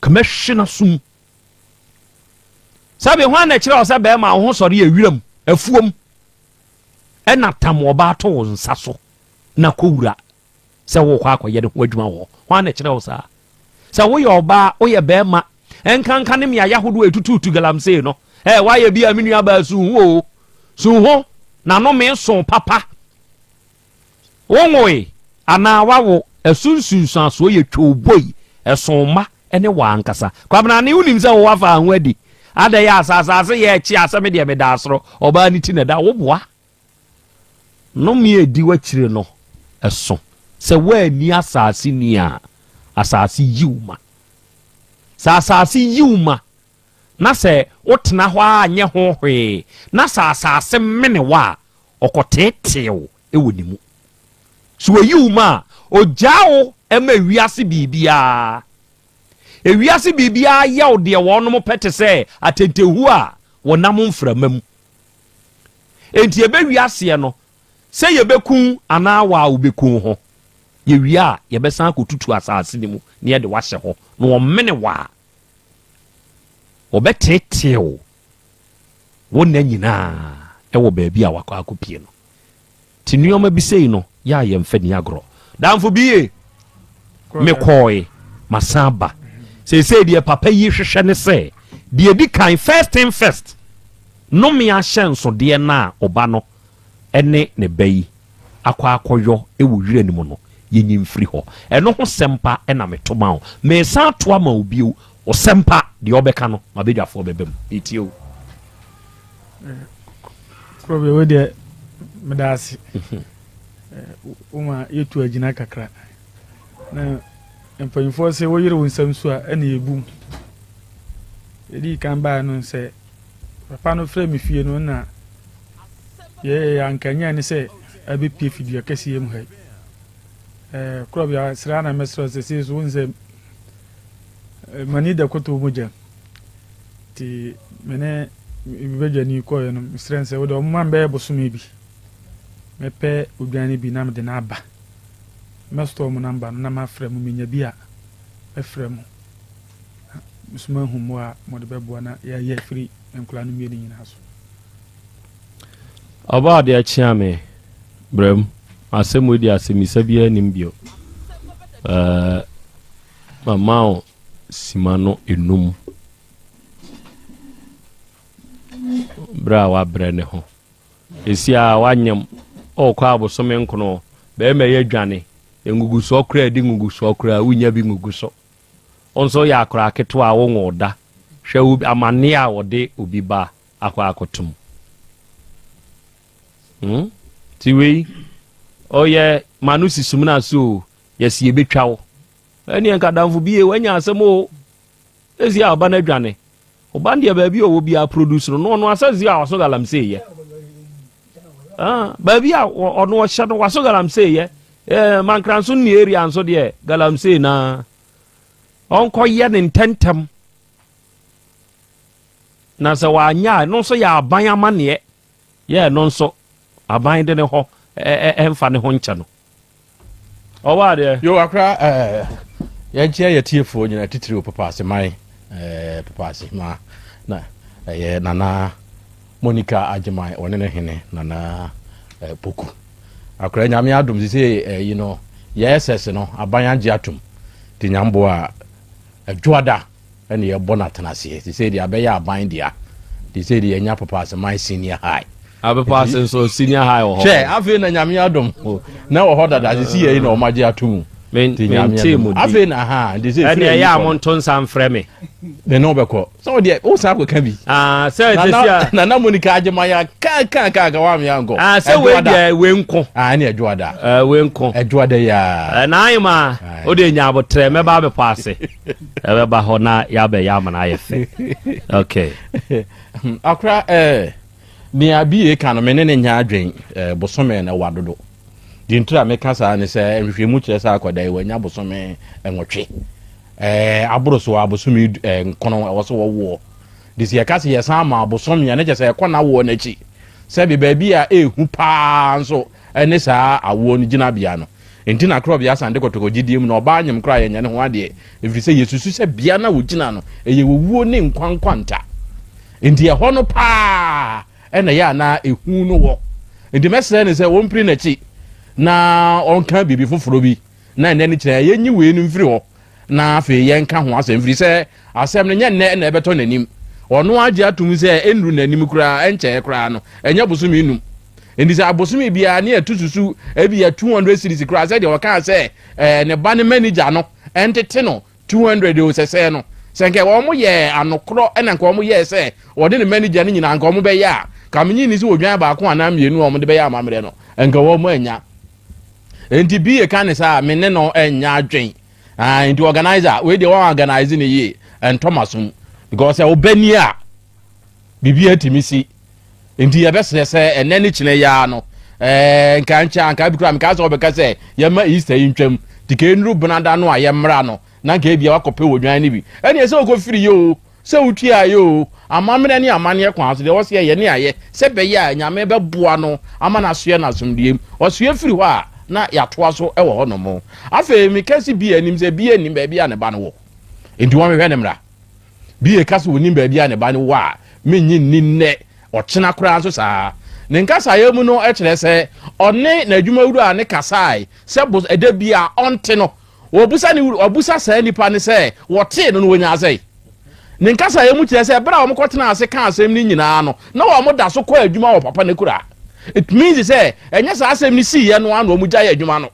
Nka mɛhwe n'asom. Sɛbe hwan na ɛkyerɛ wo sɛ bɛrima wo ho sɔre yɛ wiram, afuom, ɛna tam ɔbaa to wo nsa so na kɔwura sɛ worekɔ akɔyɛ ne ho adwuma wɔ hɔ. Hwan na ɛkyerɛ wo saa? Sɛ woyɛ ɔbaa, woyɛ bɛrima, ɛnkanka ne mmeaeɛ ahodoɔ a ɛtututu galamsey no, ɛ woayɛ bi a me nua baa su ho o, su ho na no me so papa. Wonwoe anaa wawo, ɛso nsunsuansoɔ yɛ twowboi, ɛso mma ne wo ankasa. Kwabena ne wonim sɛ wowɔ afa ho adi. Adɛn yɛ asase yɛ ɛkye a sɛ me deɛ meda soro, ɔbaa ne ti na ɛda, woboa. Nnome a edi w'akyiri no so. Sɛ woanni asase ni a, asase yi wo ma. Sɛ asase yi wo ma, na sɛ wotena hɔ ara nyɛ ho hwee, na sɛ asase mene wo a, ɔkɔteetee wo wɔ ne mu. Sɛ oyi wo ma a, ogyaa wo ma wiase biribiara. Ewiase biribiara yɛ wo deɛ wɔnom pɛ te sɛ atentehuo a wɔnam mframa mu. Enti yɛbɛwie aseɛ no, sɛ yɛbɛku wo anaa wo a wobɛku wo ho. Yɛwie a, yɛbɛsan akɔtutu asase no mu na yɛde wo ahyɛ hɔ, na wɔmene wo a, wɔbɛteetee wo wo nna nyinaa wɔ baabi a wakɔ akɔpie no. Nti nneɛma bi sei no, yɛ a yɛmfa ni agorɔ. Damfo bi ye, mekɔɔe, masan aba. Seesei deɛ papa yi hwehwɛ ne sɛ, deɛ ɛdi kan, first thing first, nnome ahyɛnsodeɛ no a ɔba no ne ne ba yi akɔ akɔyɔ wɔ wira no mu no, yɛnyi mfiri hɔ. Ɛno ho sɛmpa na meto ma wo. Meresan ato ama wo bio, wo sɛmpa, deɛ wobɛka no, m'abadwafoɔ bɛba mu. Metie wo. Korɔbea wei deɛ meda ase. Woma yɛtu agyina kakra. Na mpanyinfoɔ sɛ woyere wo nsɛm so a ɛna yɛbu mu. Yɛdii kan baeɛ no sɛ papa no frɛ me fie no na yɛyɛ anka nya ne sɛ abɛpie fidua kɛseɛ mu ha yi. Korɔbea sra na mɛsrɛ sɛ sei so wo nsɛ mani da koto mogya. Nti me ne me badwani kɔeɛ no, mesrɛɛ no sɛ, wode ɔmma me bɛyɛ bosome bi. Mɛpɛ odwan no bi na mede no aba. Mɛstɔɔ mo namba no na mafrɛ mo, menya bi a, mɛfrɛ mo. Na me nso mahu mmoa a mode bɛboa na yɛayɛ afiri nkwadaa no mmienu nyinaa so. Ɔbaa adeɛ kyea me brɛ mu. Asɛm wei deɛ asɛmmisa biara nnim bio. Ɛɛ mama wo sima no enum berɛ a wabrɛ ne ho. Ɛsi a wanyam ɔrekɔ abosome nkono bɛrima yɛ dwane ngugusoɔ koraa ɛdi ngugusoɔ koraa wonya bi ngugu so. Wo nso woyɛ akwadaa ketewa a wonwoo da. Hwɛ amanneɛ a wɔde obi ba akɔ akɔtom. Hmm? Ti wei ɔyɛ ma no si sumina so o yɛsi yɛbɛtwa wo. Ɛneɛ nka adamfo bi ye wanya asɛm o. Esi a ɔba no adwane. Ɔba no deɛ baabi a ɔwɔ biara produce no no ɔno asɛ zi a waso galamsey yɛ. Ah, baabi a ɔno ɔhyɛ no waso galamsey yɛ. Eh, mankranso ne area nso deɛ galamsey na ɔnkɔyɛ ne ntɛntɛm. Na sɛ wanyɛ a ɛno nso yɛ aban amanneɛ. Yɛ ɛno nso aban de ne hɔ ɛmfa ne ho nkyɛ no. Ɔwɔ adeɛ. Yo akora ɛɛ yɛnkyea yɛ tiefoɔ nyina titiriw Papaase man ɛɛ Papaase ma na ɛyɛ Nana Monica Agyeman ɔne ne hene Nana ɛɛ Poku akora nyame adom sisi ɛyi no yɛ SS no aban agye atom ti nyamboa adwoada ɛna yɛbɔ no atenaseɛ te sɛ deɛ abɛyɛ aban dea te sɛ deɛ yɛnya Papaase senior high. Apepaase nso senior high wɔ hɔ. Hwɛ afei na nyame adom na wɔ hɔ dada sisi yɛ yi na wɔn agye ato mu. Mente mu di. Afei na ha nti sɛ ɛne ɛyɛ a monto nsa mfrɛ me. Ne ne wobɛkɔ sɛ wodeɛ wosan akɔka bi. Ah, sɛ sɛsi a. Nana Monica Agyemaya ka ka ka ka wa me ankɔ. Ah, sɛ wei deɛ wei nko. Ah, ɛne ɛdwoada. Eh, wei nko. Ɛdwoada ya. Eh, na ayɛ ma o de nya abotrɛ mɛba abɛpɔ ase. Ɛbɛba hɔ na yɛabɛyɛ ama no ayɛ fɛ. Okay. Akora eh. Nea BA ka no, me ne no nyɛ adwen. Eh, bosome no ɛwa dodo. Deɛ ntira meka saa ne sɛ, nhwehwɛmu kyerɛ sɛ akwadaa yi wanya bosome nwɔtwe. Eh, aboro so a bosome eh, nkono ɛwɔ sɛ wɔwoɔ. De sɛ yɛka sɛ yɛsan ma bosome a, ne kyɛ sɛ ɛkɔ n'awoɔ no akyi. Sɛbe baabi a ɛhu paa nso ne saa awoɔ no gyinabea no. Enti na korɔbea Asante Kɔtɔkɔ gyidie mu no, ɔbaa nyem koraa yɛnyɛ ne ho adeɛ, ɛfiri sɛ yɛsusu sɛ bea no a wɔgyina no, ɛyɛ owuo ne nkwa nkwanta. Enti ɛhɔ no paa na ɛyɛ a na ehu no wɔ. Enti mɛsrɛ no sɛ ɔmpiri n'akyi na ɔnka biribi foforɔ bi na ɛnnɛ no kyerɛ yɛnyi wei no mfiri hɔ na afei yɛnka ho asɛm, firi sɛ asɛm no nyɛ nnɛ na ɛbɛtɔ n'anim. Ɔno agye atom sɛ ɛnnuru n'anim koraa, ɛnkyɛɛ koraa no, ɛnyɛ bosome num. Enti sɛ abosome biara ne yɛto susu ebi yɛ 200 cedis koraa sɛdeɛ ɔkaa sɛ ɛɛ ne ba ne manager no ɛntete no 200 o sɛsɛɛ no sɛ nka wɔn yɛ anokorɔ ɛna nka wɔn yɛɛ sɛ wɔde ne manager no nyinaa nka wɔn bɛyɛ a ka menyi ni sɛ odwan baako anaa mmienu a wɔn de bɛyɛ amammerɛ no nka wɔn anya. Enti bi ka ne saa me ne no ɛnya adwen. Ah, nti organizer wei deɛ wɔn organize ne yie ɛntɔ ma som because sɛ ɔbɛ ni a biribi atumi si. Nti yɛbɛsrɛ sɛ ɛnɛ ne kyerɛ yaa no ɛɛ nka nkyɛn anka bi kura meka sɛ ɔbɛka sɛ yɛma Easter yi ntwam nti ka enuru benada no a yɛmmra no na nka ebia wakɔpɛ wɔ dwan no bi ɛne sɛ ɔkɔfiri yɛ o sɛ wotua yɛ o amammerɛ ne amanneɛ kwan so deɛ wɔsɛ yɛyɛ ne ayɛ sɛ bɛyɛ a Nyame bɛboa no ama no asoɛ no asomdue mu ɔsoɛ firi hɔ a na yɛatoa so wɔ hɔ nom. Afei meka si bi anim sɛ bi anim baabi a ne ba no wɔ nti wɔnhwehwɛ ne mmra. Bi ka sɛ onim baabi a ne ba no wɔ a, minnye nni nnɛ, ɔkyena koraa nso saa. Ne nkasaeɛ mu no kyerɛ sɛ ɔne n'adwumawura no kasae sɛ bos ɛda bi a ɔnte no. Wɔbusa ne wura, ɔbusa saa nipa no sɛ wɔtee no no wɔnyaa sɛe. Ne nkasaeɛ mu kyerɛ sɛ berɛ a wɔkɔtenaa ase kaa asɛm no nyinaa no, na wɔda so kɔ adwuma wɔ papa no akuraa. It means sɛ ɛnyɛ saa asɛm no siiɛ no ara na wɔgyae adwuma no.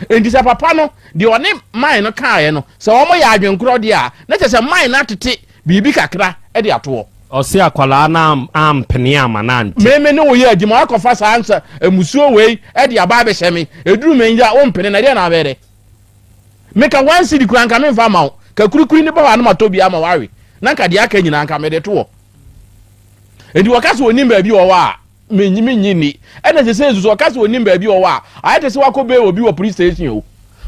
Enti sɛ papa no, deɛ ɔne man no kaeɛ no, sɛ wɔyɛ adwenkorɔ deɛ a, na kyerɛ sɛ man no atete biribi kakra de ato hɔ. Ɔse akwadaa no ampene amma no ante. Me me ne wo yɛ adwuma, woakɔfa saa nsa mmusuo wei de aba abɛhyɛ me, ɛduru me ngya, wompene na ɛdeɛn na wabɛyɛ dɛ? Meka one cedi koraa nka memfa mma wo, ka kurikuri no bɔ hɔ a na matɔ bi ama woawe, na nka deɛ aka nyinaa nka mede to hɔ. Enti wɔka sɛ ɔnim baabi ɔwɔ a, Mennye mennye nni. Ɛna sesei nso so ɔka sɛ ɔnim baabi ɔwɔ a, ayɛ te sɛ wakɔ bail obi wɔ police station o.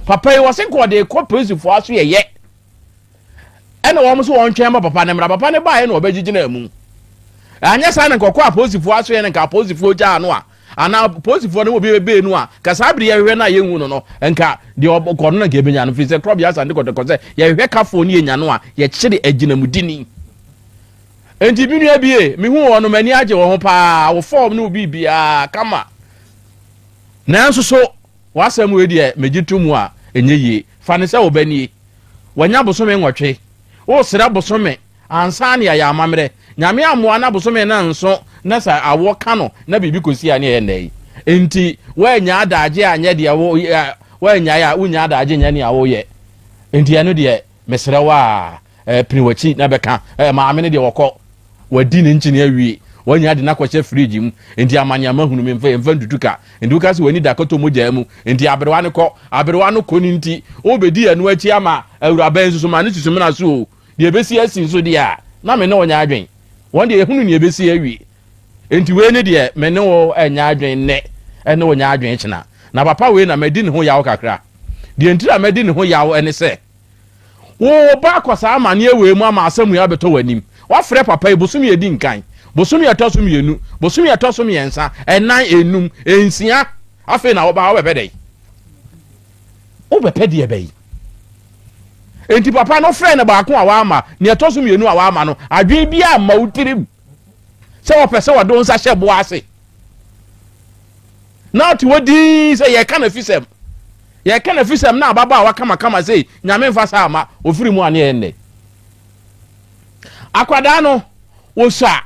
Papa yi wɔse nka ɔde rekɔ polisifoɔ aso yɛyɛ. Ɛna wɔn nso wɔn twɛn ma papa no mmra. Papa no baeɛ na ɔbɛgyegyina mu. Anyɛ saa na nka ɔkɔ apolisifoɔ aso yɛ na nka apolisifoɔ gyaa no a, anaa apolisifoɔ no obi bɛbɛɛ no a, nka saa bere yɛhwehwɛ no a yɛnhu no no, nka deɛ ɔkɔ no na nka yɛbɛnya no. Firi sɛ korɔbea asante kɔtɔkɔ sɛ yɛhwehwɛ kafoɔ no yɛnya no a, yɛkyere agyinamudini. Enti me nua bie, mehuu wɔn no, m'ani agye wɔn ho paa, wo fɔɔm ne wo biribiara kama. Nanso so w'asɛm wei deɛ megye to mu a, ɛnyɛ yie. Fa no sɛ wo ba nie, wanya bosome nwɔtwe, woresrɛ bosome ansa na yɛayɛ amammerɛ. Nyame ammoa na bosome no anso na sɛ awoɔ ka no na biribi kɔsi a ne ɛyɛ nnɛ yi. Enti woannya adagye anyɛ deɛ wo, woannyae a wonnya adagye nyɛ nea woyɛ. Enti ɛno deɛ Mesrɛ wo a, eh, pene w'akyi na bɛka. Eh, maame no deɛ wɔkɔ. Wadi ne nkyene awie. Wanya de no akɔhyɛ fridge mu. Enti amane a mahunu memfa yɛmfa ntutu ka. Enti woka sɛ w'ani da kɔtɔ mogyaa mu. Enti aberewa no kɔ. Aberewa no kɔ no nti, wobɛdi ɛno akyi ama awuraba yi nso so ma no susu mena so o. Deɛ ɛbɛsi asi nso deɛ a, na me ne wo nyɛ adwen. Wɔn deɛ yɛhunu nea ɛbɛsi awie. Enti wei ne deɛ me ne wo nyɛ adwen nnɛ, ɛne wo nyɛ adwen kyena. Na papa wei na madi ne ho yaw kakra. Deɛ ntira madi ne ho yaw ne sɛ, Wo wo ba akɔ saa amaneɛ wei mu ama asɛm wei abɛtɔ w'anim. Woafrɛ papa yi bosome a ɛdi nkan, bosome a ɛtɔ so mmienu, bosome a ɛtɔ so mmiɛnsa, ɛnan, enum, nsia. Afei na woba ha wobɛpɛ dɛn? Wobɛpɛ deɛ bɛyi. Enti papa no frɛ no baako a wama, nea ɛtɔ so mmienu a wama no, adwene biara mma wo tirim sɛ wɔpɛ sɛ wɔde wo nsa hyɛ boɔ ase. Na ɔte hɔ dinn sɛ yɛka n'afisɛm. Yɛka n'afisɛm na ababaawa kamakama sei, Nyame mfa saa mma, ofiri mu a ne ɛyɛ nnɛ. Akwadaa no, osua.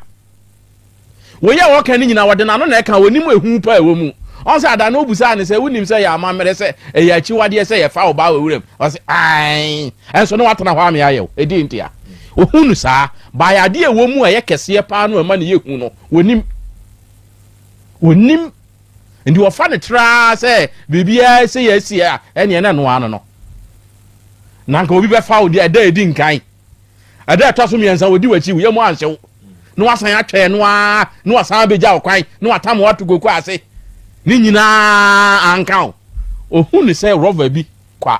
Wei a wɔka no nyinaa, wɔde n'ano na ɛka, onim ehu pa ɛwɔ mu. Ɔn sɛ ada no obusaa ne sɛ, wonim sɛ ɛyɛ amammerɛ sɛ ɛyɛ akyiwadeɛ sɛ yɛfa wo ba wɔ wuram? Ɔse, ae. Ɛnso ne watena hɔ ame ayɛ wo. Ɛdeɛn ntia? Ohu no saa. Bae adeɛ ɛwɔ mu a ɛyɛ kɛseɛ paa no a ɛma no yɛ hu no, onim. Onim. Nti wɔfa no traa sɛ biribiara sɛ yɛasi a ɛneɛ na ɛno ano no. Na nka obi bɛfa wo deɛ ɛda ɛdi nkan. Ɛda ɛtɔ so mmiɛnsa wɔdi w'akyi wo yam anhye wo. na wasan atwɛn no ara na wasan abɛgya wo kwan na watam wo ato koko ase. Ne nyinaa anka wo. Ɔhu ne sɛ rɔva bi kwa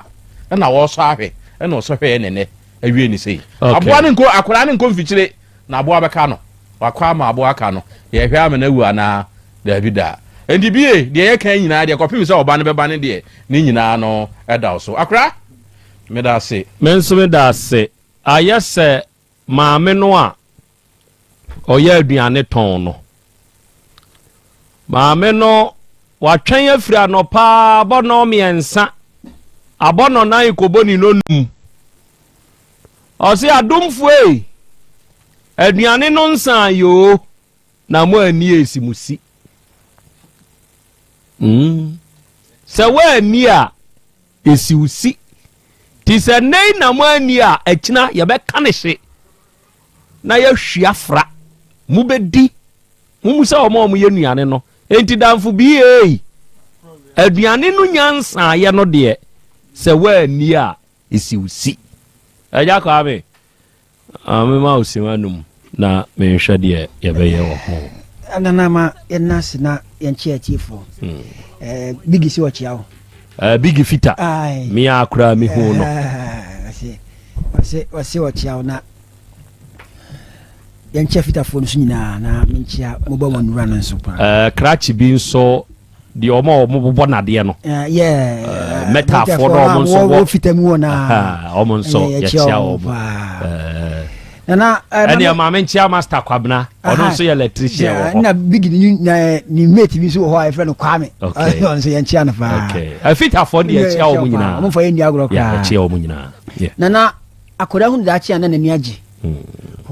ɛna wɔsɔ ahwɛ ɛna ɔsɔ hwɛɛ ne nɛ awie ne sei. Aboa no nko akwadaa no nkɔ mfikyire na aboa bɛka no. Wakɔ ama aboa aka no. Yɛhwɛ ama no awu anaa? Daabi da. Enti bie deɛ yɛka nyinaa deɛ kɔpem sɛ ɔba no bɛba no deɛ ne nyinaa no ɛda wo so. Akwadaa, meda ase. Me nso meda ase. Ayɛ sɛ maame no a ɔyɛ aduane tɔn no. Maame no watwɛn afiri anɔpa abɔ nnɔnmiɛnsa, abɔ nnɔnan kɔbɔ ne nnɔnum. Ɔse adomfoɔ ei, aduane no nsan yoo na mo ani esi mo si. Mm. Sɛ woanni a Esiw si. Nti sɛ nnɛ yi na moanni a, akyina yɛbɛka ne hye na yɛahwie afra. Mobɛdi. Mommisa wɔn a wɔyɛ nnuane no. Enti damfo bi ei, aduane no nyansa yɛ no deɛ, sɛ woanni a, esiw si. Agya Kwame, Ah, mema wo sim anum na menhwɛ deɛ yɛbɛyɛ wɔ ho. Nana ma yɛnna ase na yɛnkyea atiefoɔ. Hmm. Eh, Bigi si ɔkyea wo. Eh, Bigi fita. Me a koraa mehu no. Ɔse ɔse ɔkyea wo na yɛnkyea fitafoɔ no so nyinaa na menkyea mobɔ wɔn nura no nso paa. Eh, krakye bi nso deɛ wɔn a wɔbobɔ nadeɛ no mɛtafoɔ no wɔn nso wɔ fita mu wɔ na wɔn nso yɛkyia wɔn nana ɛnna maame nkyia master kwabena ɔno nso yɛ electrician wɔ hɔ na big ni ne mate bi nso wɔ hɔ a yɛfrɛ no kwame ɔno nso yɛnkyia no paa afitafoɔ deɛ yɛkyia wɔn nyinaa wɔn fa yɛn nni agorɔ koraa yɛkyia wɔn nyinaa nana akwadaa hu daakye a na n'ani agye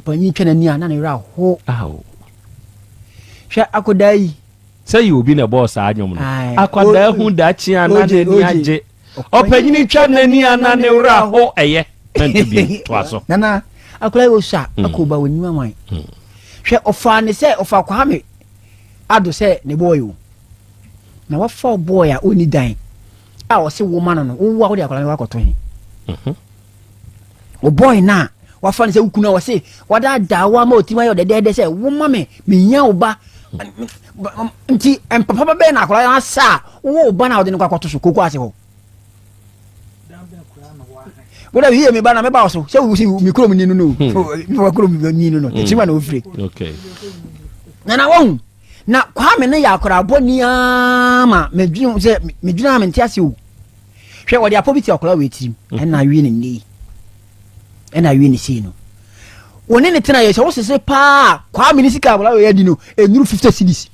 ɔpanyin twa n'ani a na ne werɛ aho hwɛ akwadaa yi Sɛ yɛ obi na ɛbɔɔ saa nnwom no. Akwadaa hu daakye a na n'ani agye. Ɔpanyini twa n'ani a na ne werɛ aho. Ɛyɛ mɛnto bio. Toa so. Nana, akwadaa yi ɔsua hmm. akɔba wɔ niwa wan. Hmm. Hwɛ ɔfaa ne sɛ ɔfa Kwame Ado sɛ ne bɔɔy o. Na wafa bɔɔy a ɔnni dan a ɔse wo ma no no wowo a wode akwadaa no wakɔto he. Mhm. Ɔbɔɔy no a wafa no sɛ wo kunu a wɔse wadaadaa wo ama ɔtirim ayɛ ɔdɛdɛɛdɛ sɛ wo ma me mehia wo ba nti mpapa ba bɛyɛ na akwadaa no asa a wowɔ wo ba no a wode no kɔ akɔto so koko ase hɔ wọ́n yíyẹ mi ba na mi ba so sẹ wọ́n si mi kurom ni no no mi wa kurom ni no no ekyi ma na ofiri na na wɔn na kwame ne yɛ akwadaa bɔ ni ama mɛ dwene sɛ mɛ dwene ama nti ase o. Hwɛ, wɔde apɔ bi te akwadaa wei tirim, mhm. ɛna awie ne nnɛ yi, ɛna awie ne sei no. Wɔne ne tena yɛ sɛ wosese paa kwame ne sika akwadaa wei adi no, ɛnuru 50 cedis.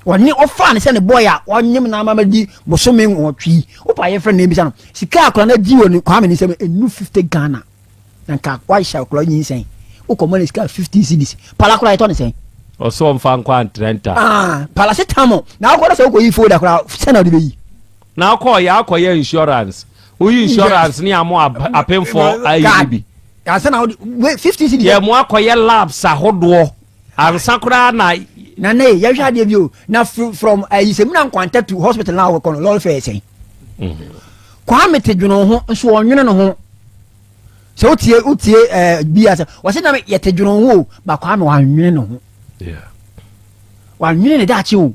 Wɔne ɔfaa ne sɛ ne bɔyɛ a wɔnyem na ama di bosome nwɔtwe yi, wopa yɛfrɛ no ebisa no, sika akwadaa no adi wɔ ne kwame ne nsam ɛnuru 50 Ghana. Na nka wahyɛ akwadaa nyinsɛn, wokɔma ne sika 15 cedis, pala koraa yɛtɔ ne sɛn? Ɔsɛ ɔmfa nkɔ antrɛnta. Ah, paracetamol. Na akɔ na sɛ wokɔyi folder koraa sɛ na wode bɛyi. Na akɔ yɛ akɔyɛ insurance. Woyi insurance ne amo apemfoɔ ayi no bi. Ansa na wode 15 cedis. Yɛ mo akɔyɛ labs ahodoɔ ansa koraa na. Na ne yɛhwɛ adeɛ bi o na from ayi sɛ muna nkwanta to hospital na wokɔ no lɔre fɛ sɛn. Mm-hmm. Kwame te dwene ho nso ɔnwene ne ho. Sɛ wotie wotie ɛɛ eh, bi asɛ wɔsɛ na yɛte dwene ho o ba Kwame wanwene ne ho. Wanwene ne daakye o.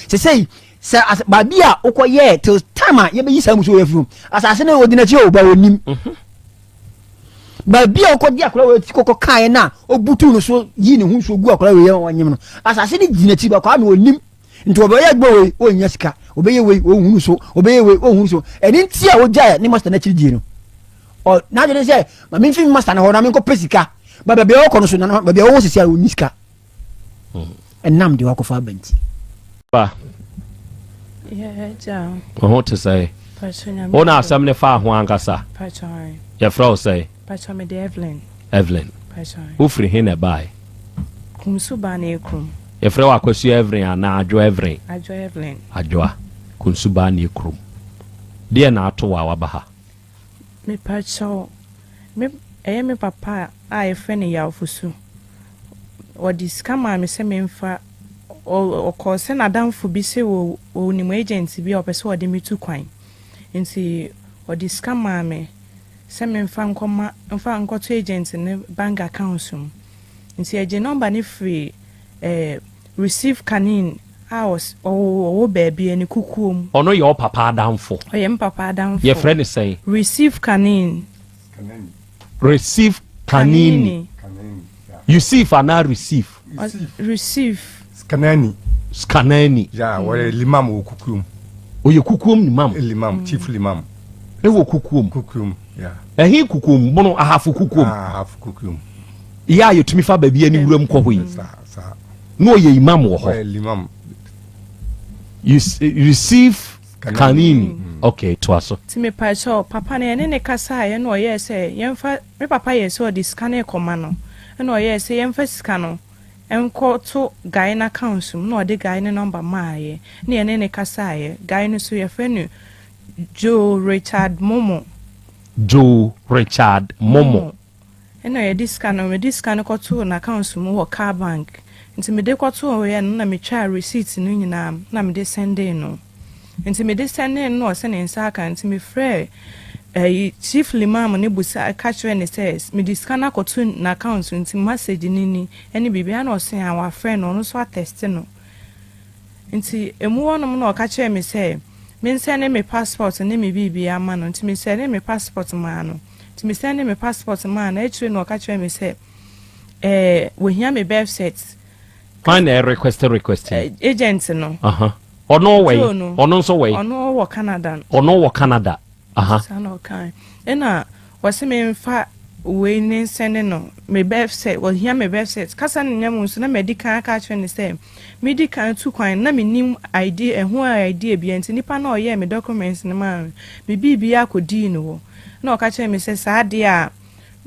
Sɛ sɛ sɛ baabi a wokɔ yɛ till time a yɛbɛyi saa musuo yɛ firi asase no ɔdi n'akyi o ba ɔnim. Mhm. Baabi a wokɔ di akwadaa wɔ ti kɔkɔ kaeɛ no a ɔbutu no so yi ne ho nsuo gu akwadaa wɔ yɛ ɔnyem no asase no di n'akyi ba Kwame ɔnim. Nti ɔbɛyɛ adwuma wei ɔnnya sika, ɔbɛyɛ wei ɔnhunu so, ɔbɛyɛ wei ɔnhunu so. Ɛno nti a ɔgyae ne masta no akyiri die no, ɔ n'adwene sɛ ma memfi me masta no hɔ na menkɔpɛ sika. Ba baabi a ɔkɔ no so na baabi a ɔwɔ sisi a ɔnni sika. Ɛnam deɛ wakɔfa aba nti. Ba. Wo ho te sɛn? Wo na asɛm no faa ho ankasa? Yɛfrɛ wo sɛn? Pacho me de Evelyn. Evelyn. Pacho. Wo firi he na ɛbae? Kumsu baa na ekrum. Yɛfrɛ wo Akwasu Evelyn anaa Adwoa Evelyn? Adwoa Evelyn. Adwoa, Kumsu baa na ekrum. Deɛ na ato wo a waba ha? Me pacho, me ɛyɛ me papa a yɛfrɛ no Yaw Fosu. Ɔde sika maa me sɛ memfa, ɔkɔɔ sɛ n'adamfo bi se ɔnim agent bi a ɔpɛ sɛ ɔde me tu kwan. Nti ɔde sika maa me. sɛ memfa nkɔma mfa nkɔto agent no bank accounts mu. Nti yɛgyee nɔmba no firii eh, Receive Kanin a ɔs ɔwɔ baabi, ɛne kukuom. Ɔno yɛ wo papa adamfo? Ɔyɛ me papa adamfo. Yɛfrɛ no sɛn? Receive Kanin. Receive Kanini. Yusuf anaa Receive? Receive. Skanani. Skanani. Ya, wɔyɛ limam wɔ kukuom. Ɔyɛ kukuom limam. Limam, chief limam. Ɛwɔ kukuom. Kukuom, ya. Ɛhe kukuom? Bono ahafo kukuom. Ah, ahafo kukuom. Yɛ a yɛtumi fa baabi ani wuram kɔ hɔ yi. Saa, saa. Na ɔyɛ imam wɔ hɔ. Ɔyɛ limam. Receive Kanini. Ok, toa so. Nti mepakyɛw, papa no yɛne no kasaeɛ na ɔyɛɛ sɛ yɛmfa, me papa yɛɛ sɛ ɔde sika no rekɔma no, ɛna ɔyɛɛ sɛ yɛmfa sika no nkɔto guy no accounts mu na ɔde guy no number maaeɛ na yɛne no kasaeɛ. Guy no nso yɛfrɛ no Joe Richard Momo. Joe Richard Momo. Ɛna yɛde sika no, mede sika no kɔtoo n'accounts mu wɔ car bank. Nti mede kɔtooeɛ no na metwaa receipt no nyinaa na mede sɛndee no. Nti mede sɛndee no na ɔse ne nsa aka nti mefrɛɛ ɛyi chief limam no busa ka kyerɛɛ no sɛ mede sika no akɔto n'accounts nti message no ni ɛne biribiara na ɔse aa wafrɛ no ɔno nso atɛste no. Nti emu hɔnom na ɔka kyerɛɛ me sɛ mensɛne me passport ne me biribiara ma no nti mesɛnee me passport maa no. Nti me sɛnde me passport maa no, akyire no ɔka kyerɛɛ me sɛ eh, wɔhia me birth cert. Hwan na ɛrequest request yi? Eh, agent no. Aha. Ɔno wɔ yi? Joe no. Ɔno nso wɔ yi? Ɔno wɔ Canada. Ɔno wɔ Canada. Aha. Saa na ɔkae. Ɛna wɔse memfa wei ne nsɛnde no me birth cert, wɔhia me birth cert. Kasa no nyɛ mu nso na madi kan aka akyerɛ no sɛ medi kan tu kwan na mennim idea, ɛho idea biara nti nipa no a ɔyɛɛ me documents no maa me, me biribiara kɔdii no hɔ. Ɛna ɔka kyerɛɛ me sɛ saa deɛ a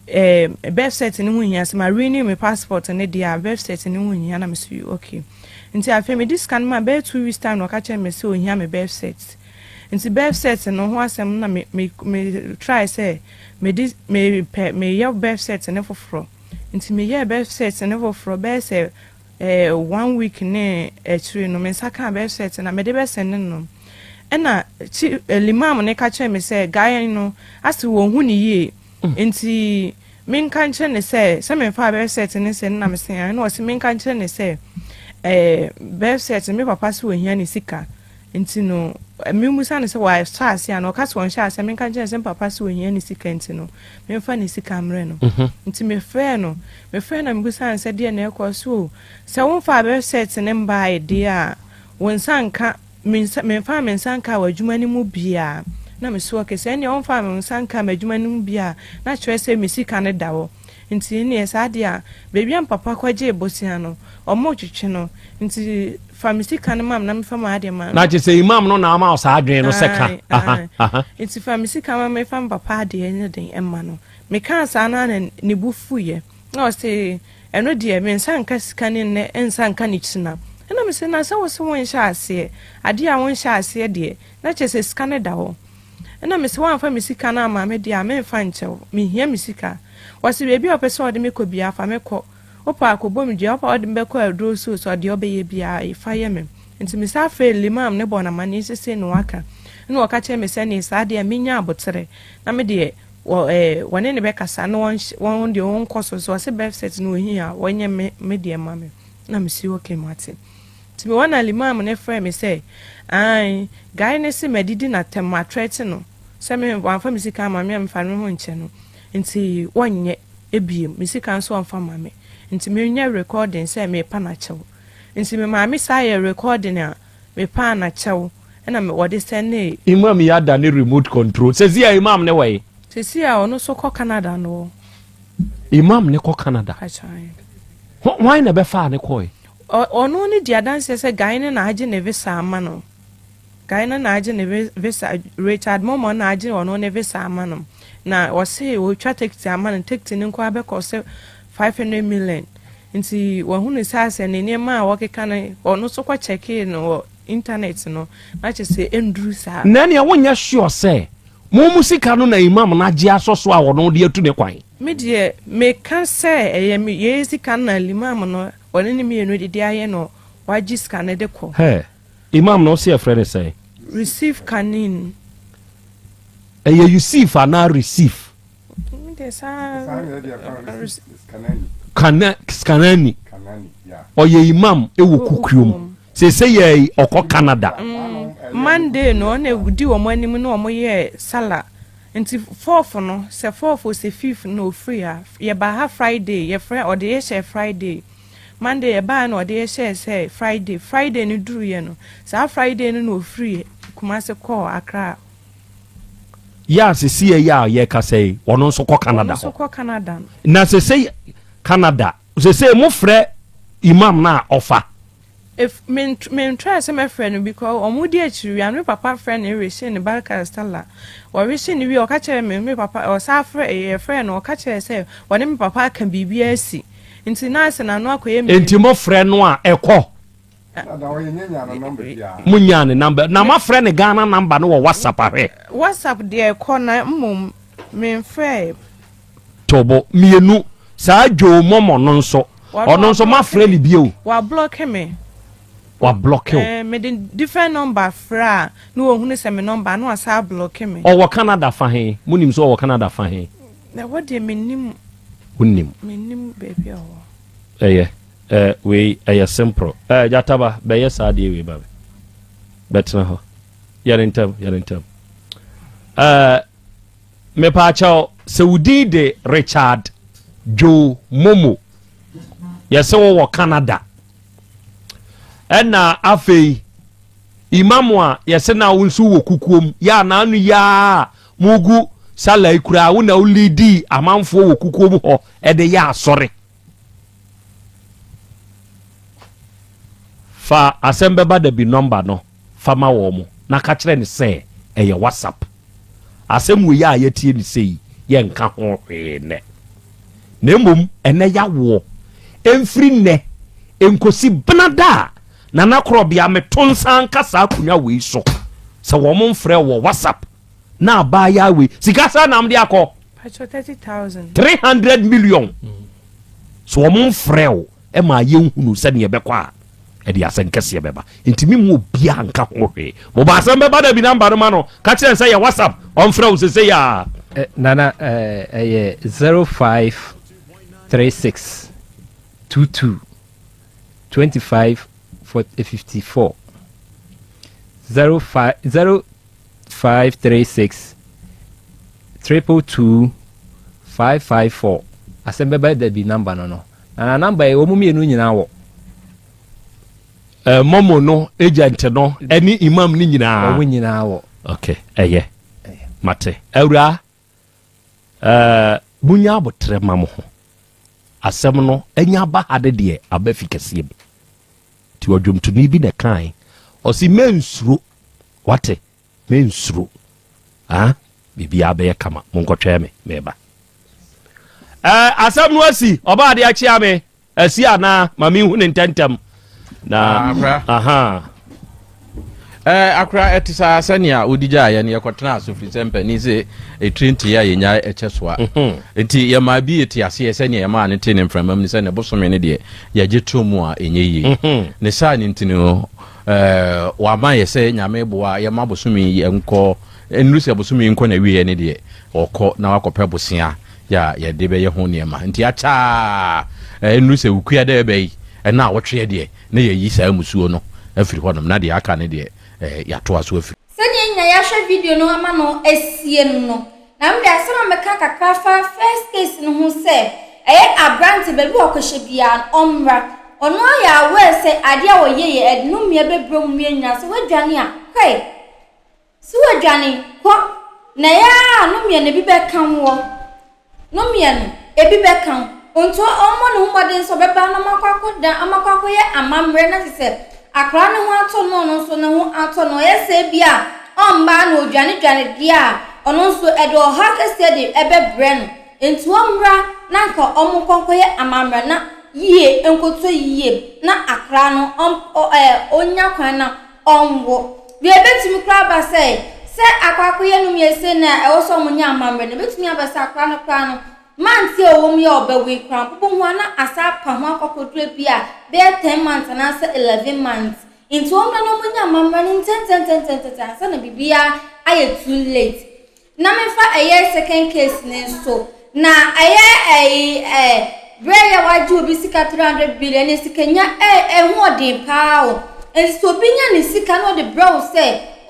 eh, birth cert no ho hia sɛ ma renew me passport no deɛ a birth cert no ho hia na me so okay. Nti afei mede sika no ma bɛyɛ 2 weeks time na ɔka kyerɛɛ me sɛ ohia me birth cert. Nti birth cert no ho asɛm na me me me try sɛ mede mepɛ meyɛ birth cert no foforɔ. Nti meyɛɛ birth cert no foforɔ bɛyɛ sɛ eh, one week ne akyire no me nsa kaa birth cert na mede bɛsɛne no. Ɛna kyi eh, limam no ka kyerɛɛ me sɛ guy no ase wɔnhu ne yie nti menka nkyerɛ ne sɛ sɛ memfaa birth cert ne sɛ na mese ɛna ɔse menka nkyerɛ ne sɛ eh, birth cert me papa sɛ ohia ne sika nti no memusa no sɛ wahyɛ ase a na ɔka sɛ ɔnhyɛ ase menka nkyerɛ ne sɛ me papa sɛ ohia ne sika nti no memfa ne sika mmerɛ no. Nti mefrɛɛ no mefrɛɛ no na mebusaa no sɛ deɛ na ɛkɔ so o sɛ womfaa birth cert ne mbaeɛ deɛ a wo nsa nka Me nsa, memfaa me nsa nkaa w'adwuma no mu biara. Na me so okay, sɛ ɛnneɛ womfaa me nsa nkaa m'adwuma no mu biara a, na kyerɛ sɛ me sika no da hɔ. Nti ɛnneɛ saa deɛ a, baabi a me papa kɔgyee bosea no, wɔretwetwe no, nti fa me sika no ma me na memfa m'adeɛ ma no. Na kyerɛ sɛ Imam no na ama wo saa adwene no sɛ ka. Ae, Aha, ae. aha. Nti fa me sika ma me mfa me papa adeɛ nyɛ den mma no. Mekaa saa no ara na ne bo fuiɛ. Na ɔse, Ɛno deɛ me nsa nka sika no nnɛ nsa nka no kyina. Ɛna mese, na sɛ wose wonhyɛ aseɛ, adeɛ a wonhyɛ aseɛ deɛ, na kyerɛ sɛ sika no da hɔ. Ɛna mese, woamfa me sika no amma me deɛ a, memfa nkyɛ wo, mehia me sika. Ɔse, baabi a wopɛ sɛ wɔde me kɔ biara, fa me kɔ. Wopɛ a kɔbɔ me dua, wopɛ a wode me bɛkɔ aduro so, sɛ deɛ wobɛyɛ biara, fa yɛ me. Nti mesan frɛɛ Limam no bɔɔ no amaneɛ sɛ sei na waka. Ɛna ɔka kyerɛɛ me sɛ, ɛneɛ saa deɛ a, menya aboterɛ, na me deɛ, Wɔ ɛɛ wɔne no bɛkasa na wɔn wɔn deɛ wɔnkɔ so so ɔse birth cert no ohia a wɔnyɛ me me deɛ ma me na me si okay mate nti me wɔ na limam no frɛ me sɛ ae guy no se madidi na tɛm matrɛte no sɛ me wamfa me sika ama me a mefa me ho nkyɛ no nti wɔnyɛ ebiem me sika nso ɔmfa ma me nti menyɛ recording sɛ mepa no akyɛw nti me maame saa yɛ recording a Mepaa no kyɛw na me wɔde sɛnee. Imam yi ada ne remote control. Sɛsi a Imam ne wɔ he? Sɛsi a ɔno nso kɔ Canada no wɔ. Imam ne kɔ Canada. Akyɛn. Hwan na ɛbɛfaa ne kɔe? Ɔno ne di adanseɛ sɛ guy no na agye ne visa ama no. Guy no na agye ne visa, Richard Momoh na agye ɔno ne visa ama no. Na ɔse ɔretwa tekiti ama no, tekiti no nko ara bɛkɔ sɛ 500 million. Nti wahunu sɛ asɛ ne nneɛma a wɔkeka no ɔno nso kɔ kyɛkee no wɔ internet no na kyerɛ sɛ ɛnduru saa. Na ɛneɛ wonyɛ sure sɛ mo mo sika no na Imam no agye asɔ so a ɔno de atu ne kwan? Me deɛ meka sɛ ɛyɛ me yei sika no na Limam no ɔne ne mmienu de de ayɛ no wagye sika no de kɔ. Hɛ! Imam no wose yɛfrɛ no sɛn? Receive Kanin. Ɛyɛ Yusif anaa Receive? Kana Kanani. Ɔyɛ imam wɔ Kukuom. Seesei yɛ yi ɔkɔ Canada. Monday no ɔna di wɔn anim na wɔn yɛɛ sala nti fourth no sɛ fourth o sɛ fifth na ofiri ha yɛbaa ha Friday yɛfrɛ ɔde yɛ hyɛɛ Friday Monday yɛbaa na ɔde yɛ hyɛɛ sɛ Friday Friday no duruiɛ no saa Friday no na ofiri Kumasi kɔɔ Accra. Yɛ a seesei yɛ a yɛkasa yi ɔno nso kɔ Canada hɔ. Ɔno nso kɔ Canada. Na seesei Canada seesei mofrɛ imam no a ɔfa. If me me try sɛ mɛfrɛ no because ɔmo di akyiri wia no me papa frɛ no rehye ne barka sallah ɔrehye no wie ɔka kyerɛ me me papa ɔsan frɛ yɛfrɛ no ɔka kyerɛ sɛ ɔne me papa aka biribi asi nti na asɛ n'ano akɔyɛ mmienu. Nti mo frɛ no a ɛkɔ? Mo nyaa ne number na moafrɛ ne Ghana number no wɔ WhatsApp ahwɛ? WhatsApp deɛ ɛkɔ na mmom menfrɛɛ. Tobo mienu saa Joe Momo no nso ɔno nso mafrɛ no bio. Wa blocke me. Wa blocke wo. Eh, me de different number frɛ a na wɔhunu sɛ me number na wasa ablocke me. Ɔwɔ Canada fa he? Mo nim sɛ ɔwɔ Canada fa he? Ɛhɔ deɛ mennim. Wonnim. Mennim baabi a ɔwɔ. Ɛyɛ eh, wei ɛyɛ simple. Eh, Gyataba bɛyɛ saa adeɛ wei ma me. Bɛtena hɔ. Yɛ no ntɛm, yɛ no ntɛm. Eh, Mepaakyɛw, sɛ wo din de Richard Joe Momo, yɛsɛ wowɔ Canada, ɛna afei Imam a yɛsɛ na wo nso wɔ kukuom, yɛ a n'ano yi a mugu sala yi koraa, wo na wo liidii amanfoɔ wɔ kukuom hɔ ɛde yɛ asɔre. Fa asɛm bɛba da bi nɔmba no fa ma wɔn na ka kyerɛ no sɛ ɛyɛ WhatsApp. Asɛm wei a yɛatie no sei, yɛnka ho hwee nnɛ. Na mmom ɛnnɛ yɛawoɔ. Ɛmfiri nnɛ nkɔsi benada a Nana Korɔbea meto nsa nka saa akonnwa wei so sɛ wɔn mfrɛ wɔ WhatsApp na abaayaa wei sika sɛ nam de akɔ. Pacho 30,000. 300 million. So wɔn mfrɛ wo ɛma yɛnhunu sɛdeɛ ɛbɛkɔ a ɛde asɛm kɛseɛ bɛba nti me mu obiara nka ho hwee mobɔ asɛm bɛba da bi namba no ma no ka kyerɛ sɛ yɛ whatsapp ɔmfrɛ wo sese yɛ a Nana ɛyɛ 0536 22 25 54 05 0536 222 554 asɛm bɛba da bi namba no no Na na number yi wɔn mmienu nyinaa wɔ. Uh, momo no agent no ɛne imam no nyinaa. Wɔn nyinaa wɔ. Ok ɛyɛ mate awura uh, munya abotrɛ ma mo ho asɛm no ɛnya aba ha de deɛ aba fi kɛseɛ mu nti ɔdwomtoni bi na ɛkae ɔsi mɛnsuro wate Mensuro. Ah, biribiara bɛyɛ kama. Monkɔtwɛn me, meba. Eh, asɛm no asi. Ɔbaa de akyea me. Asi anaa? Ma menhu ne ntɛntɛm. Na, ah, aha. Eh, akora ɛte saa sɛnea wodi gyaa yɛn yɛkɔtena so firi sɛ mpanin sɛ ɛtiri nteɛ a yɛnya ɛkyɛ soa mhm. nti yɛmaa bi yɛte aseɛ sɛnea yɛmaa no te ne mframa mu ne sɛ ne bosome no deɛ yɛgye to mu a ɛnyɛ yie mhm. ne saa ne nti no Eh, wama yɛ sɛ Nyame boa yɛma bosome yi nkɔ, nnuru sɛ bosome yi nkɔ na wieɛ ne deɛ, ɔkɔ na wakɔpɛ bosea yɛ a yɛde bɛyɛ ho nneɛma. Nti akyɛ a, nnuru sɛ wukua dɛ ɛbɛ yi, ɛna awɔtweɛ deɛ, na yɛyi saa musuo no afiri hɔnom, na deɛ aka ne deɛ, eh, yɛatoa so afiri. Sɛdeɛ nyina yɛahwɛ video no ama no asie no no, Na me de asɛm a mɛka kakra fa first case no ho sɛ ɛyɛ abrante baabi a ɔkɔhyɛ biara no ɔmmra ɔno ayɛ aware sɛ adeɛ a ɔyɛ yɛ ɛde no mmea bɛbrɛ mu mmea nyinaa sɛ wadwane a kɔe sɛ wadwane kɔ na ɛyɛ a no mmea no ebi bɛka woɔ no mmea no ebi bɛka wo nti ɔmmɔ ne ho mmɔden sɛ ɔbɛba na ɔmakɔ akɔda ɔmakɔ akɔyɛ amammerɛ na kyerɛ sɛ Akwadaa no ho atɔ no ɔno nso ne ho atɔ no ɔyɛ sɛ bi a ɔmma na ɔdwane dwane deɛ a ɔno nso ɛde ɔhaw kɛseɛ de ɛbɛbrɛ no nti ɔmmra na anka ɔmo nkɔ nkɔyɛ amammerɛ na yie nkɔtɔ yie na akwadaa no ɔm ɔ ɛɛ ɔnya kwan na ɔnwo deɛ ɛbɛtumi koraa aba sɛ sɛ akɔ akɔyɛ no mmiɛnsa sei na ɛwɔ sɛ ɔmo nyɛ amammerɛ no ɛbɛtumi aba sɛ akwadaa no koraa no Months a ɔwɔ mu yi a ɔbɛwoe koraa mpo bohu a na asa apa ho akɔkɔduru ebia bɛyɛ ten months anaasɛ 11 months. Nti wɔmmra na wɔnyɛ amammerɛ no ntɛntɛntɛntɛntɛn ansa na biribiara ayɛ too late. Na memfa ɛyɛ second case no nso, na ɛyɛ ɛyi ɛ. berɛ yɛ wagye obi sika 300 billion ne sikanya ɛ ɛho ɔden paa o. Nti sɛ obi nya ne sika na ɔde brɛ wo sɛ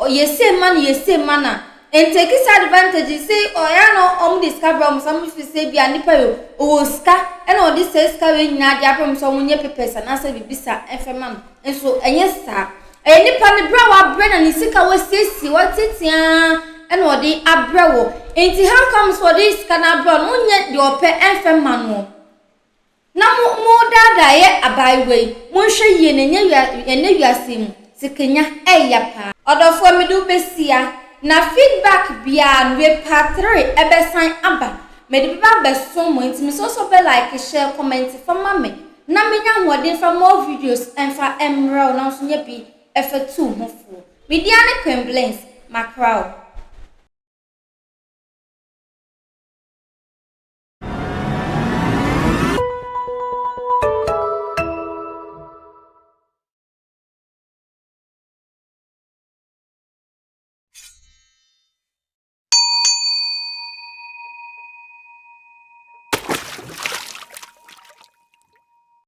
yɛ sei ma no, yɛ sei ma no a, ntake saa advantage sɛ ɔyɛ na ɔmo de sika brɛ ɔmo sɛ ɔmo fi sɛ bi a nipa yi ɔwɔ sika ɛna ɔde sɛ sika wei nyinaa de abrɛ ɔmo sɛ ɔmo nyɛ papers anaasɛ biribi sa ɛfɛ ma no. Nso ɛnyɛ saa. Ɛyɛ nipa no brɛ a wabrɛ na ne sika wasiesie watetea ɛna ɔde abrɛ wɔ. Nti how come sɛ ɔde sika no abrɛ no wonyɛ deɛ ɔpɛ ɛmfɛ ma no? Na mo mo daadaa yɛ abaayewa yi, monhwɛ yie na ɛnyɛ wia ɛnɛ wiase mu sikanya ɛya paa. Ɔdɔfoɔ mede wo bɛsia na feedback biara no wei part 3 ɛbɛsan aba, mede bɛba abɛsom mo, nti mesrɛ sɛ wobɛ like, share, comment fa ma me na menya ahoɔden fa more videos ɛmfa mmerɛ wo na nso nyɛ bi ɛfa tu ho foɔ. Media ne Queen Blings, makra wo.